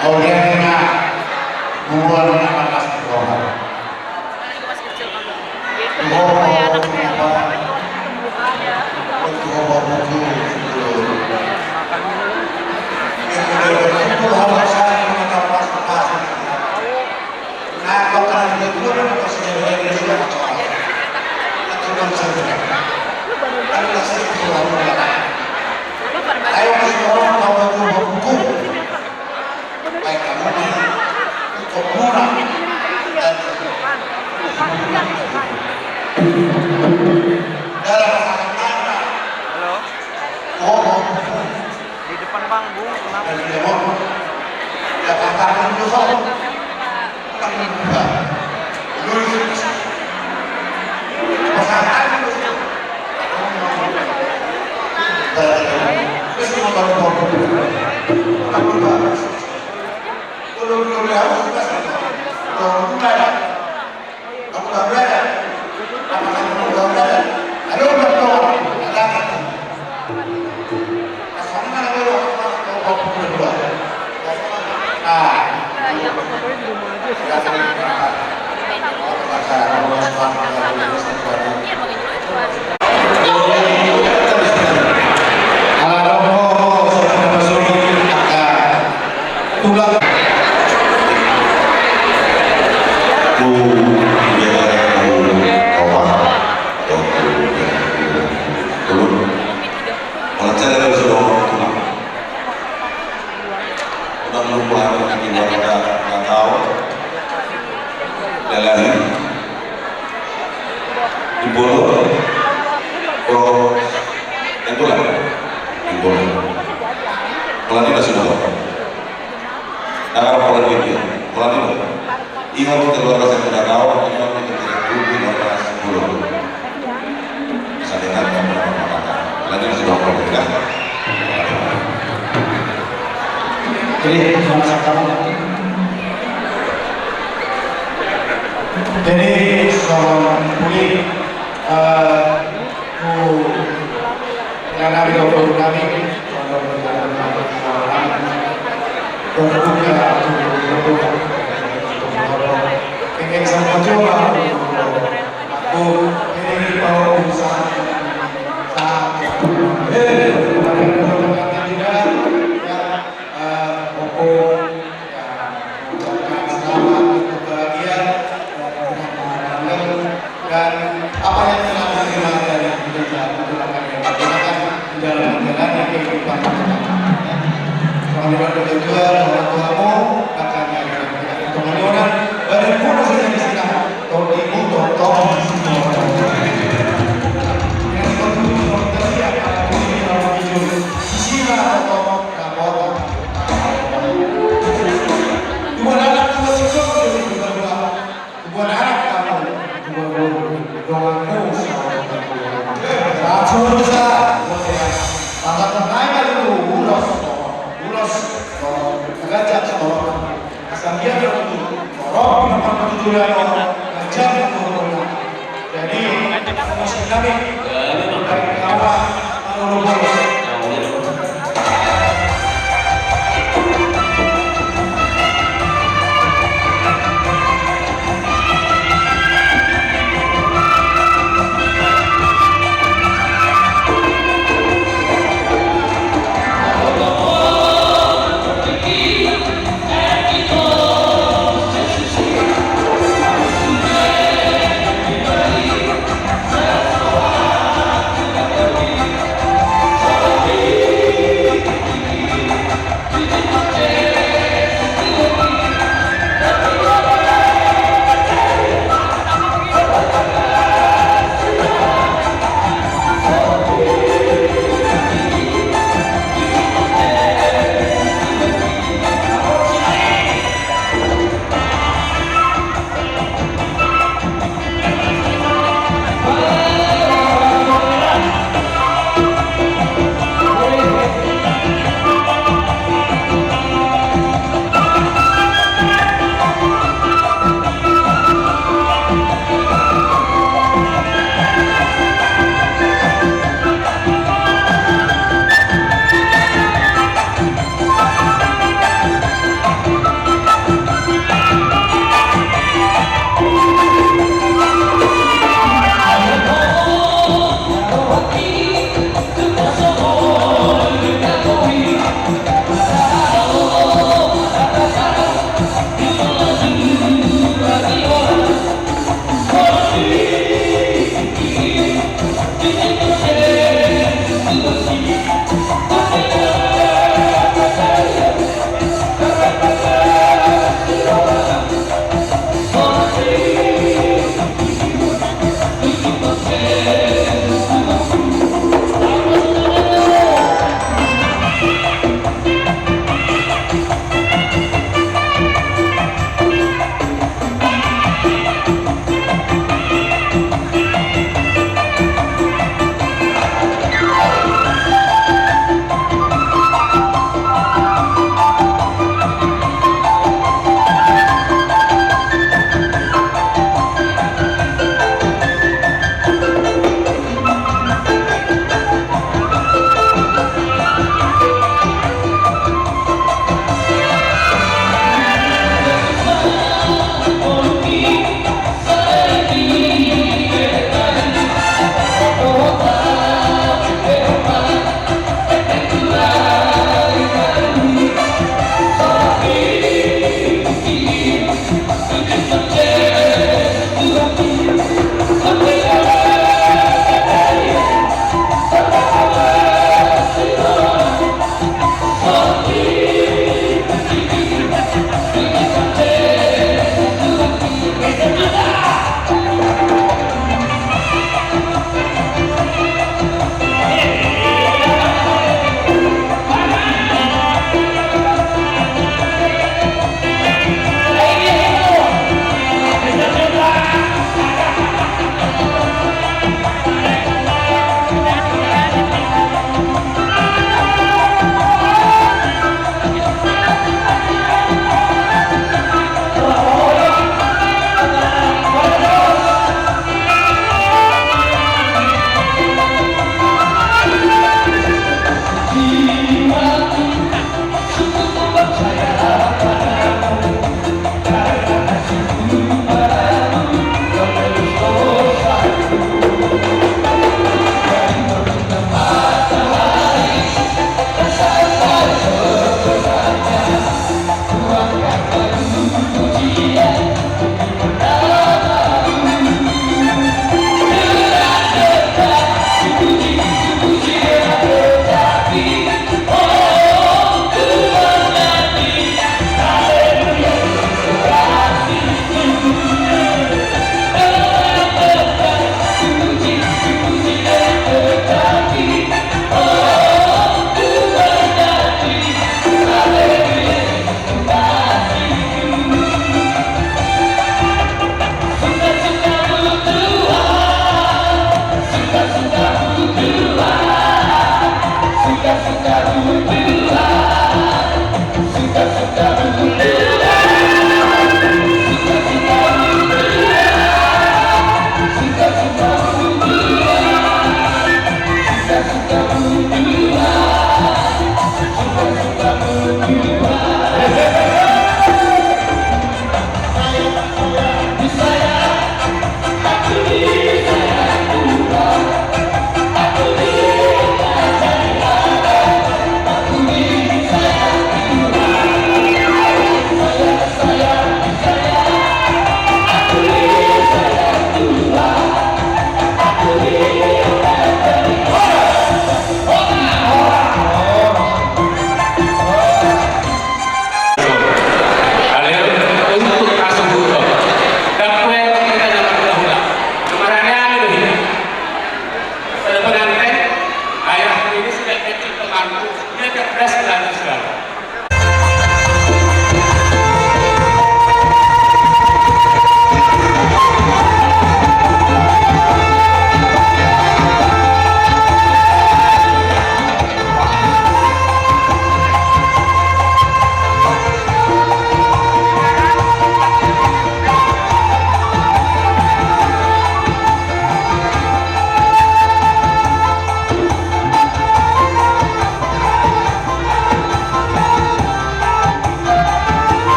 Audiensi na mual na atas di bawah. Di bawah, di bawah. Halo. Di depan panggung, kenapa? Unang lupa hami na keluarga Natao, Dalahi, Simbolon, Simbolon. Holan i na Simbolon. Ndang adong holan i dia. Holan i do. Ingot keluarga Simbolon, ingot keluarga Simbolon. Jadi, sama-sama. Jadi, selamat pagi, eh, ku, ya, nami, nami, Dan apa yang telah diterima dari gereja, itulah kami yang laksanakan di dalam menjalani kehidupan kita. Kami berdoa juga, orang tuamu akan yang kita, untuk menyuruh, dan pun saja di sini, untuk ibu, untuk, untuk, Tubuan anak hamu, tubuan boru, donganmu saur matua. Langsung bisa, buat ya. Maka tenang aja dulu, ulos, ulos, gajah, asal dia dulu, orang yang pernah tujuan, gajah, jadi, musik kami, dari kawan, kalau lulus.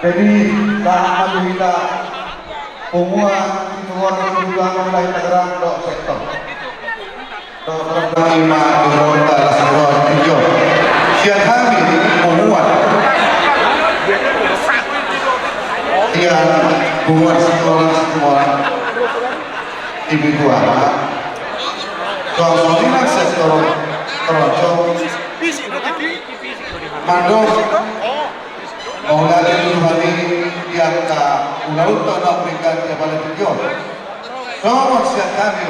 Jadi, tahan ma hita punguan Situmorang Sibutuangan, Tangerang dohot sektor. Dohot sektor. Ima di Kota Las Rohan Ijo. Sian hami punguan. Ia punguan Situmorang Sibutuangan. Suang songon i nang sektor keroncong. Mandok mauliate tu Tuhan i di angka ulaonta na umdenggan di apala tingki on. Songon sian hami.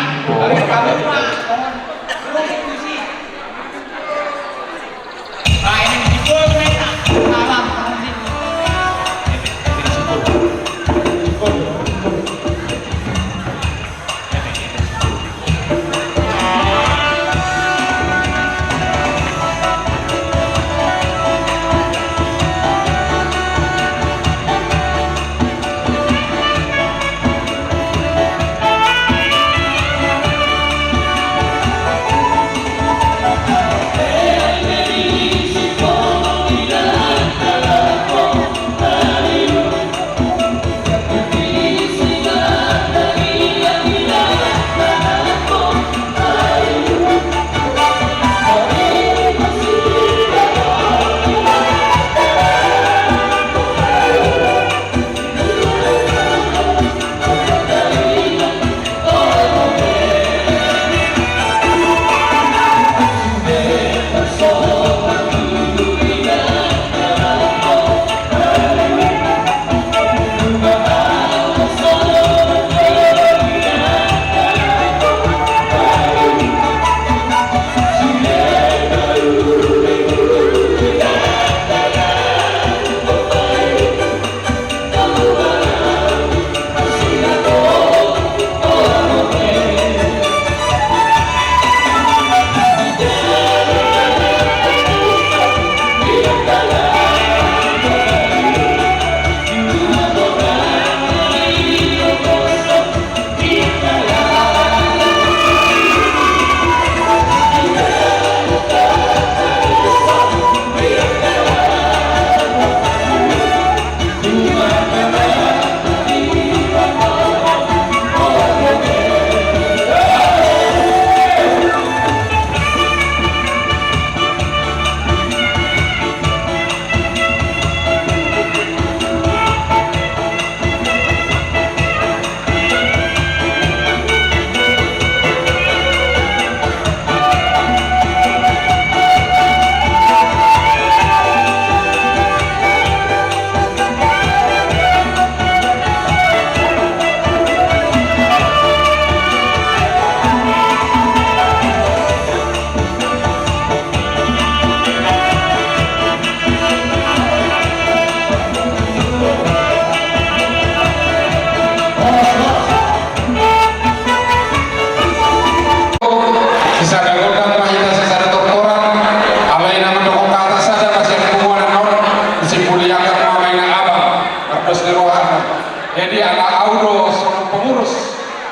Tapi kalau rumah, rumah tusi.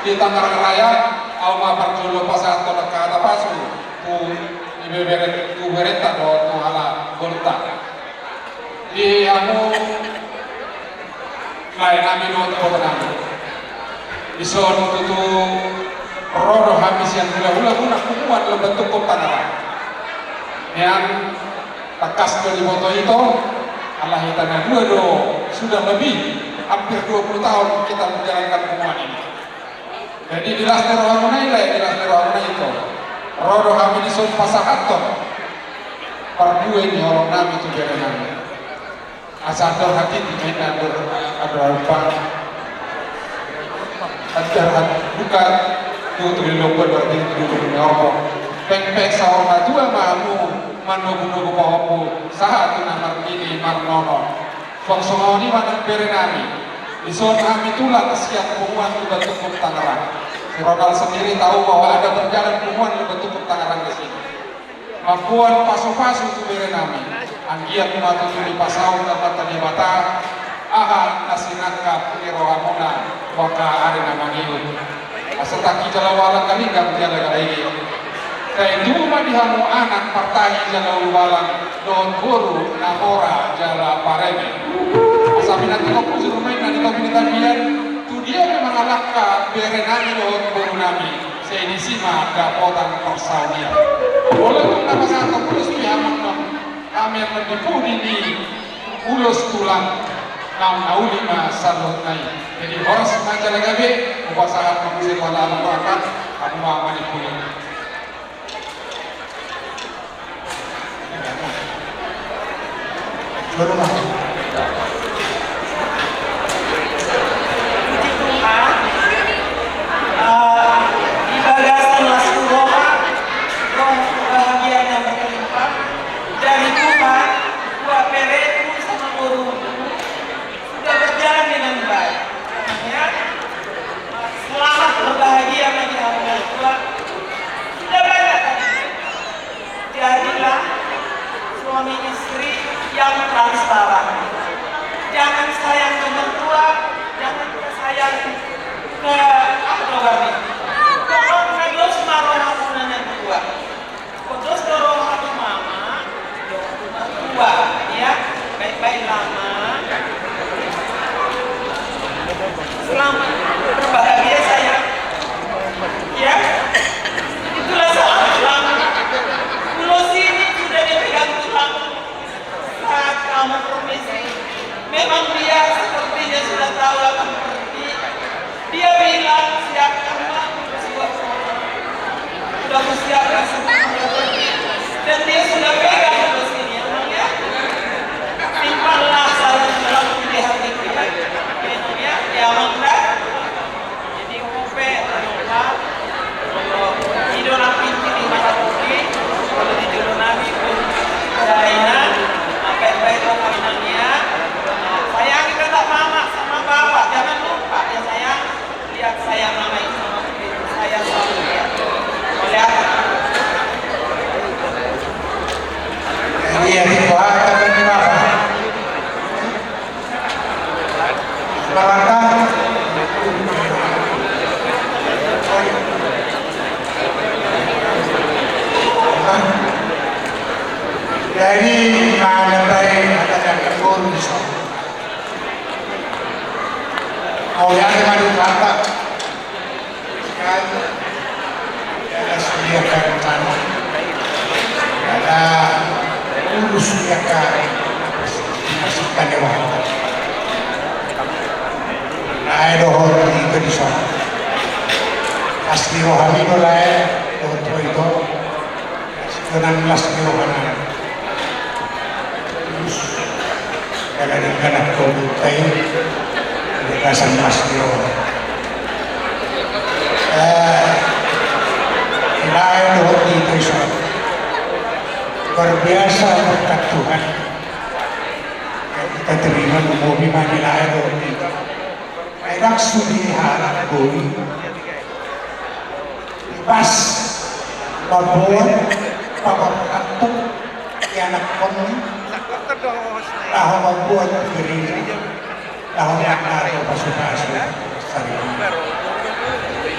Di Tangerang Raya, au ma parjolo pasahathon angka hata pasu tu ibebere, tu berenta dohot tu halak bolonta. Di hamu lae nami dohot iboto nami, dison tutu ro do hami sian hulahula muna punguan Lumban Tungkot Tangerang. Nian tangkas do diboto ito, ala hita na dua do, sudah lebih hampir dua puluh tahun kita menjalankan punguan ini. Jadi di las ni rohamuna i lae, di las ni rohamuna ito, ro do hami dison pasahathon parbue ni holong nami tu bere nami. Asa andor hatiha, andor, andor hatiha. Andor hatiha, buka tu, tu lomba berarti tu dunia opo. Pengpeng saur matua ma hamu manogunogu pahompu sahat tu na marnini marnono. Suang songon i ma nang bere nami, dison hami tulang sian punguan Lumban Tungkot Tangerang. Si Ronald sendiri tahu bahwa ada berjalan punguan Lumban Tungkot Tangerang di sini. Mamboan pasupasu tu bere nami, anggiat ma tutu dipasaut Amanta Debata aha na sinangkap ni rohamuna tu angka ari na mangihut. Asa tangki jala ualang, galinggang jala galaige. Sai tubu ma di hamu anak partahi jala ulubalang dohot boru na mora jala pareme. Asa pinantikhon hujur ma inna di topi ni tapian, tu dia pe mangalangka bere nami dohot boru nami, sai disi ma dapotan parsaoran. Molo tung na pasahathon ulos tu hamu annon, hami annon di pudi ni ulos tulang, naung na uli ma saluhutna i. Jadi horas ma jala gabe, hupasahat ma muse tu halak anak angka, hamu ma manimpuli. Puji Tuhan, eh, di bagasan las ni roha, roha kebahagiaan yang berkelimpah dari Tuhan, buat bereku sama guruku, sudah berjalan dengan baik. Ya. Selamat berbahagia bagi hamu yang tua. Sudah banyak tadi. Jadilah suami istri yang transparan. Jangan sayang ke mertua, jangan sayang ke, apa, keluarga. Pokoknya dos ma rohamuna na dua. Podos do roha tu mama, dohot tu mertua, ya. Baik-baik lama. Selamat berbahagia, sayang. Ya. Itulah salam, selamat. Ulos ini sudah dipegang tulang saat kamu permisi. Memang dia sepertinya sudah tahu akan pergi. Dia bilang, "Siapkan, Mak, sudah, sudah kusiapkan semua." Dan dia sudah pegang di sini, ya, Mak, ya. Simpanlah salam-salam di hati kita. Minum, ya, ya, Mak, dah. Jadi, kopi, Mak. Ido na pinggir di mata kopi, kalau di juru nami pun, Daina, baik-baik lo kawinannya. Sayangi kata mama sama bapak, jangan lupa, ya, sayang. Lihat saya mama itu sama begitu, saya selalu lihat. Oleh apa? Iya, itu apa tadi, Bapak? Selamat datang. Jadi, mana tadi ada yang turun di sana? Mau lihat mana di belakang? Kan, ya, sudah kan, kan. Ada urus dia kan. Masukkan dia bahan. Nah, dohot itu di sana. Asli rohani do lae, dohot itu. Dongan las ni rohana. Terus, jala denggan angka boruta i, di bagasan las ni roha. Eh, lae dohot ito i so. Luar biasa berkat Tuhan yang kita terima, lumobi ma di lae dohot ito. Ai langsung di halak boi. Pas mamboan paparkatong di anakkon i, laho mamboan tu gereja, laho mangatur pasupasu sari.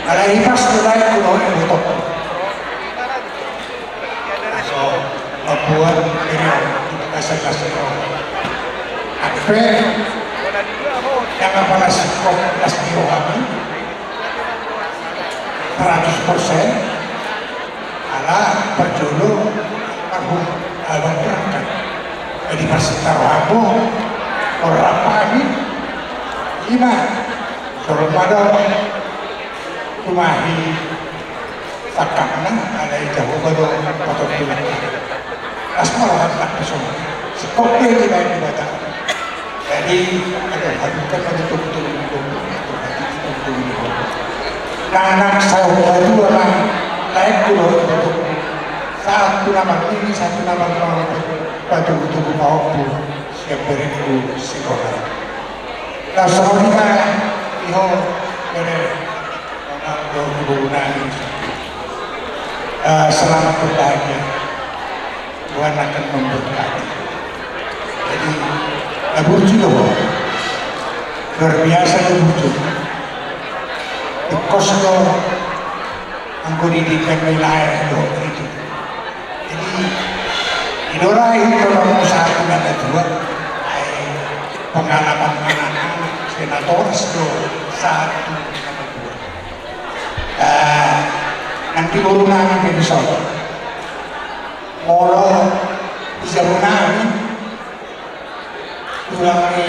Alai pas mulai kulo iboto. So, mambuat ini, di bagasan las ni roha. Ape, nunga pola singkop las ni roha, seratus persen. Ala parjolo marhum abang berangkat. Jadi pas taruh aku, orang pagi, ima, suruh pada tumahi. Sangkapna, alai jahoba do patok tulang. Las ma rohanta songon i. Singkop do dibaen Debata. Jadi, aduh, aduh, kan ada tunggu-tunggu ni gompo, aduh, aduh, tunggu-tunggu ni gompo. Nang, nang saur matua nang laengku do, aduh. Sahat tu na marnini, sahat tu na marnono, patunggu-tunggu pahompu sian berengku si Konrad. Nah, songon i ma, iho, bere. Selamat berbahagia. Tuhan akan memberkati. Jadi, na burju do. Luar biasa do burju. Ingkon do anggo didikan wilayah do itu. Jadi, di dora itu orang usaha tu na tua, ai pengalaman anak-anak, senatoras do sahat tu na tua. Ah, nang di boru nami pe dison. Molo di jabu nami, tulang ni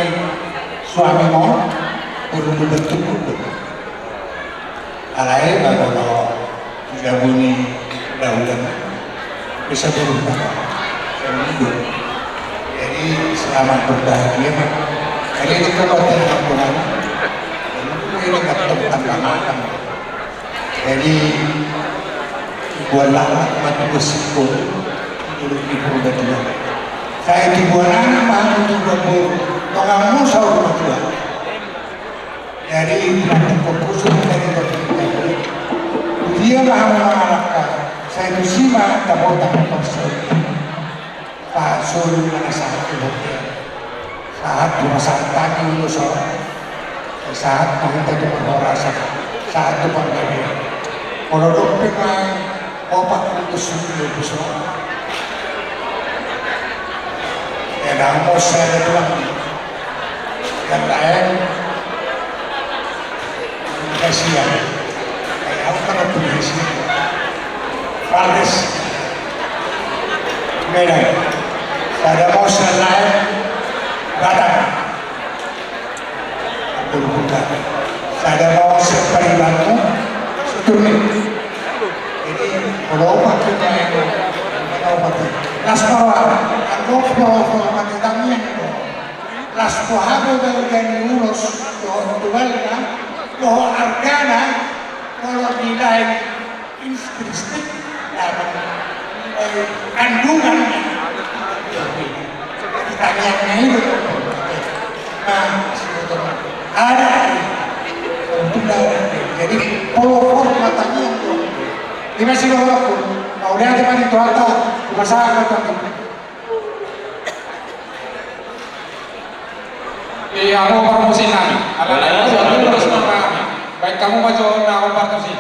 suami on, boru ni bantuk do. Alai, molo di jabu ni dalan, bisa berubah. Jadi, selamat berbahagia. Jadi, itu kekuatan Tuhan. Jadi, ini kekuatan tantangan. Jadi, dibuat laklak ma tugas singkop, dulu di Purbatua. Sai dibuat anak ma tugas boru, pengamu saur matua. Jadi, dilatih fokus dari dia ma hamu mangalangka, sai tusi ma dapotan persen. Pasul mana sahat tu hotel. Sahat tu rumah sakit tadi dulu so. Sahat ma hita tu parhorasan. Sahat tu panggabean. Molo dope main opat ratus ribu so. Ya, namo saya tulang. Yang lain. Kasihan. Kayak aku kan waktu di sini. Valdes. Medan. Sada mau selain Batak. Aku lupa. Sada mau separibanmu. Seturni. Jadi, kalau obat kita yang, kalau obat itu. Las ma roha. Aku kalau, kalau mati tangiang. Las do hamu balga ni ulos dohot tubalna, dohot argana, molo di lain instruksi, eh, kandungan. Di tangiangna i do. Nah, ada. Jadi, polo forma tangiang do. Ima sidohononku, mauliate ma di Tuhanta, hupasahat ma tu hamu. Ia, hamu parmusik nami. Ala nai, terus nami. Baik, hamu maju na parmusik.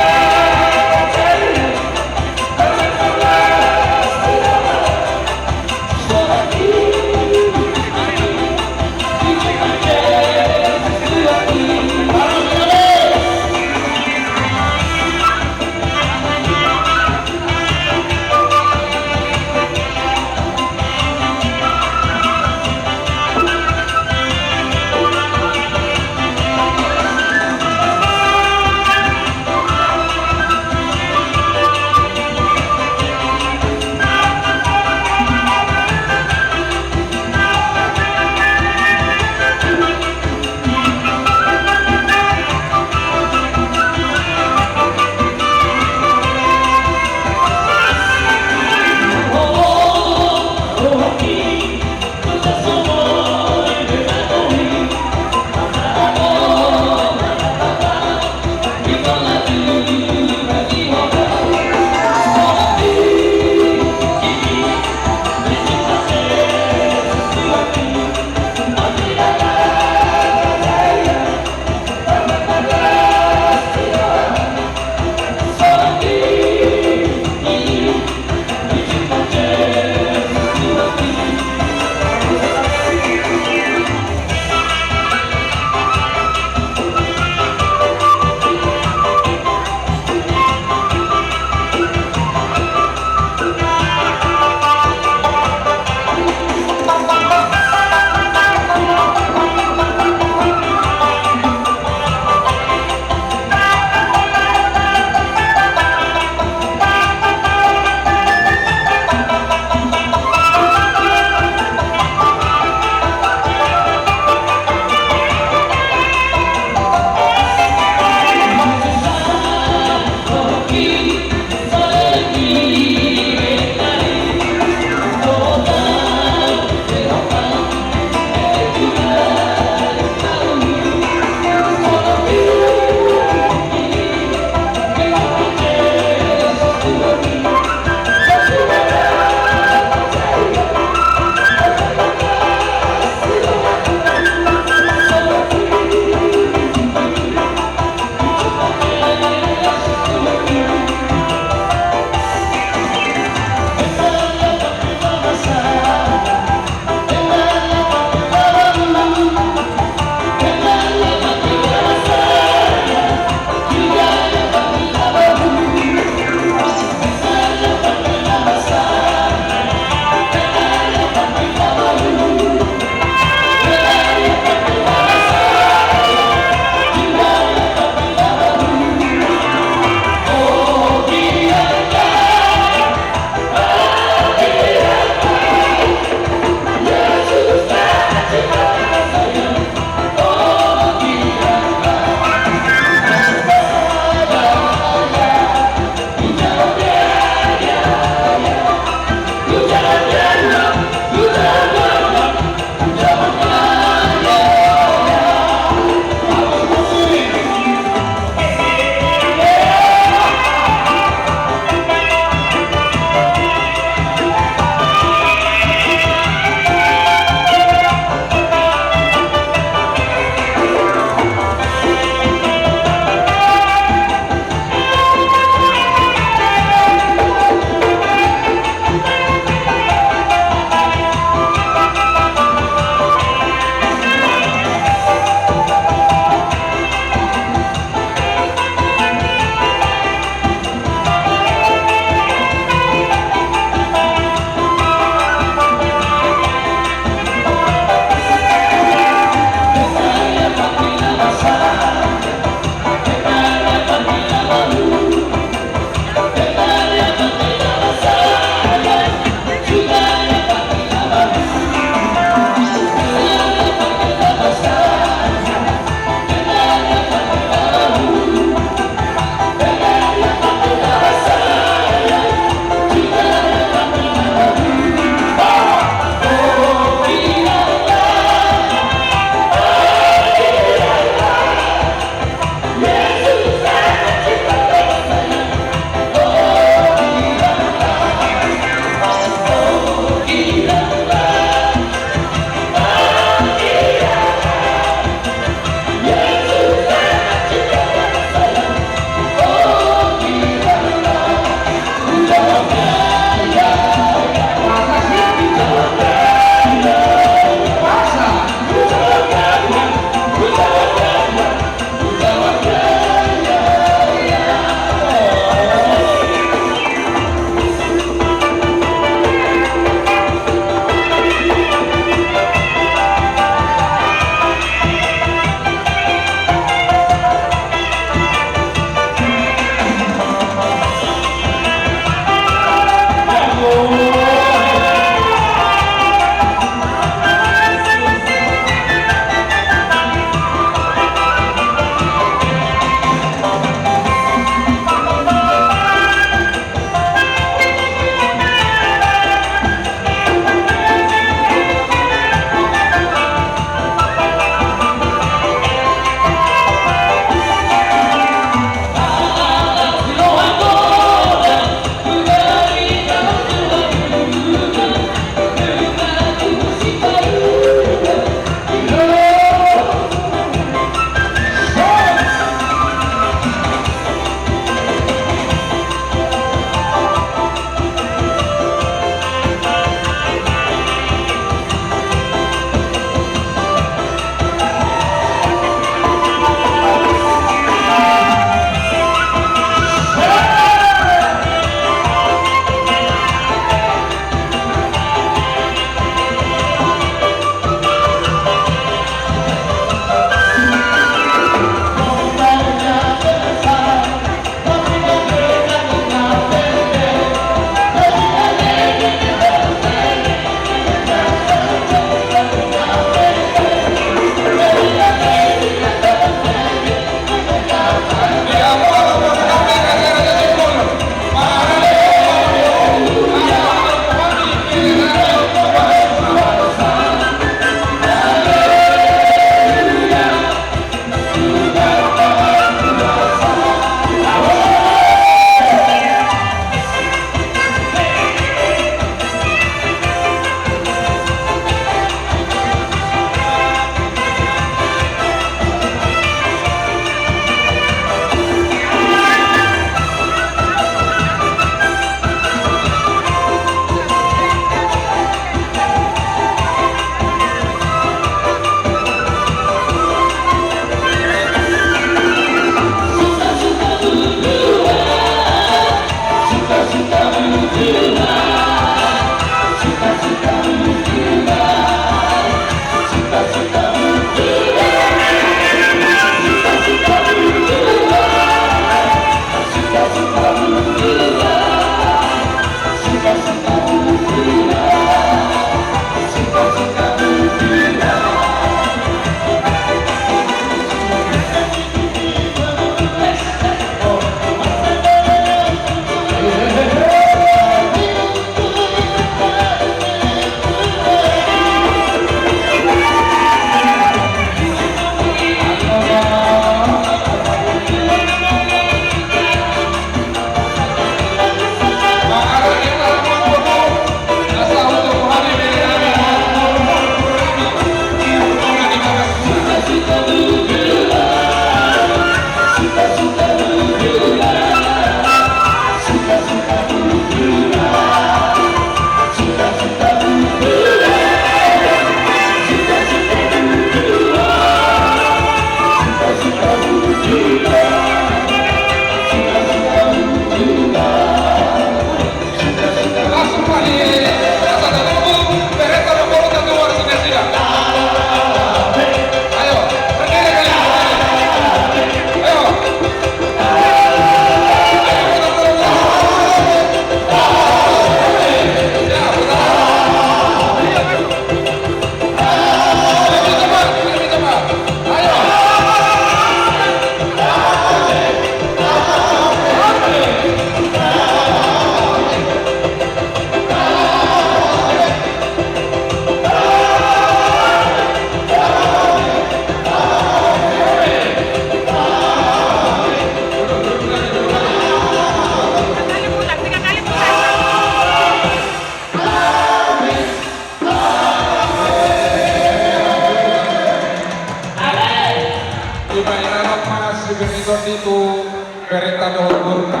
dohot borunta.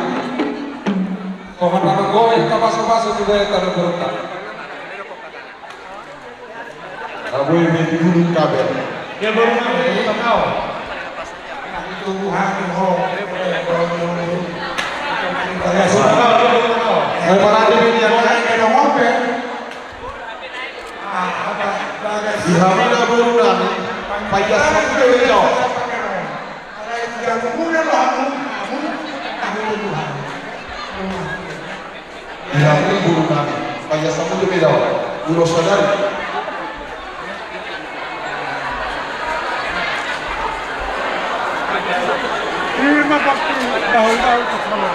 Songon na manggohi angka pasupasu tu ibebanta dohot borunta. Abo i be di gunung kabel. Ya, baru nanti kita tahu. Itu Tuhan, oh. Eh, para di media, kan? Di hamuna borunami, paias hamu do i do. Di hamuna borunami, paias hamu do i do. Ulos sadari. Firma bakti dahulu-dahulu ke sana.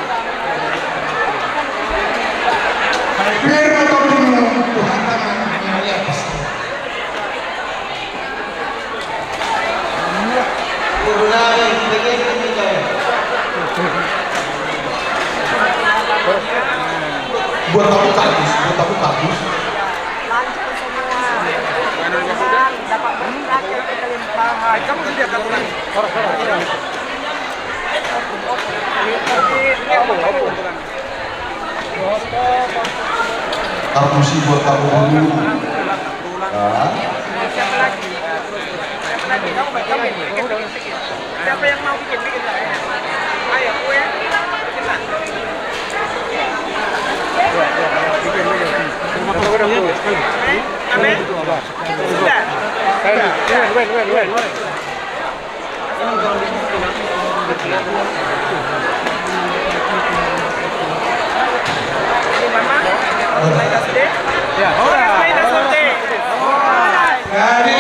Firma bakti Tuhan tangan yang di atas. Buat tamu kardus, buat tamu kardus. Lancar semua. Tuhan dapat berkat yang berkelimpahan. Kamu sudah kamu lagi. Kartusi buat tamu dulu. Nah. Siapa yang mau bikin, bikin lah. Ayo, kue, bikin lah. Amin. Sudah. Jadi,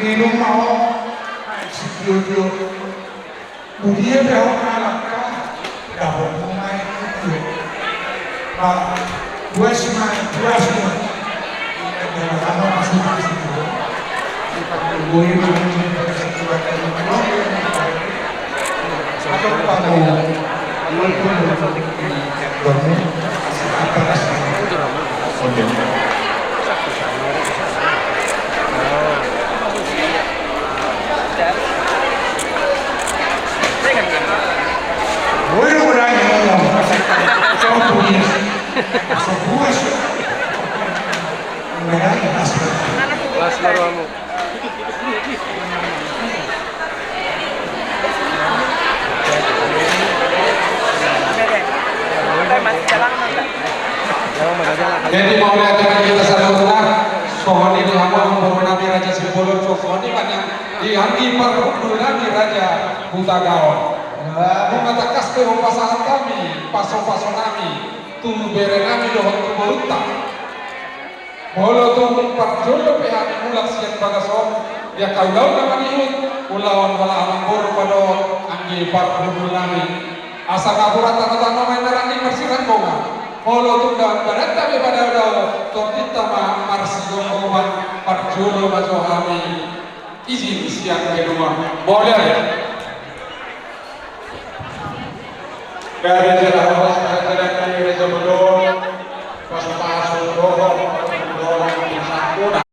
minum mau, sitio-tio. Budia pe ho nalangka, dapot mo main itu. Ba, buas ma, buas ma. Jadi, mauliate ma di hita saluhutna. Songon i di hamu amangboru nami Raja Simbolon, songon i ma nian di anggi parhundul nami Raja Hutagaon. Nunga tangkas pe hupasahat hami pasupasu nami tu bere nami dohot tu borunta. Molo tung parjolo pe hami mulak sian bagas on, di angka ulaon na mangihut, ulaon halak amangboru ma dohot anggi parhundul nami. Asa nga hurang tano-tano ma i na ranggi marsirang bonga. Molo tung dang badanta be padao-dao, tondinta ma marsigomgoman, parjolo ma jo hami izin sian gedung on. Boleh. Gareja Lawas, gareja Lawas, gareja Bedol, pasupasu dohot, dohot, pasupasu.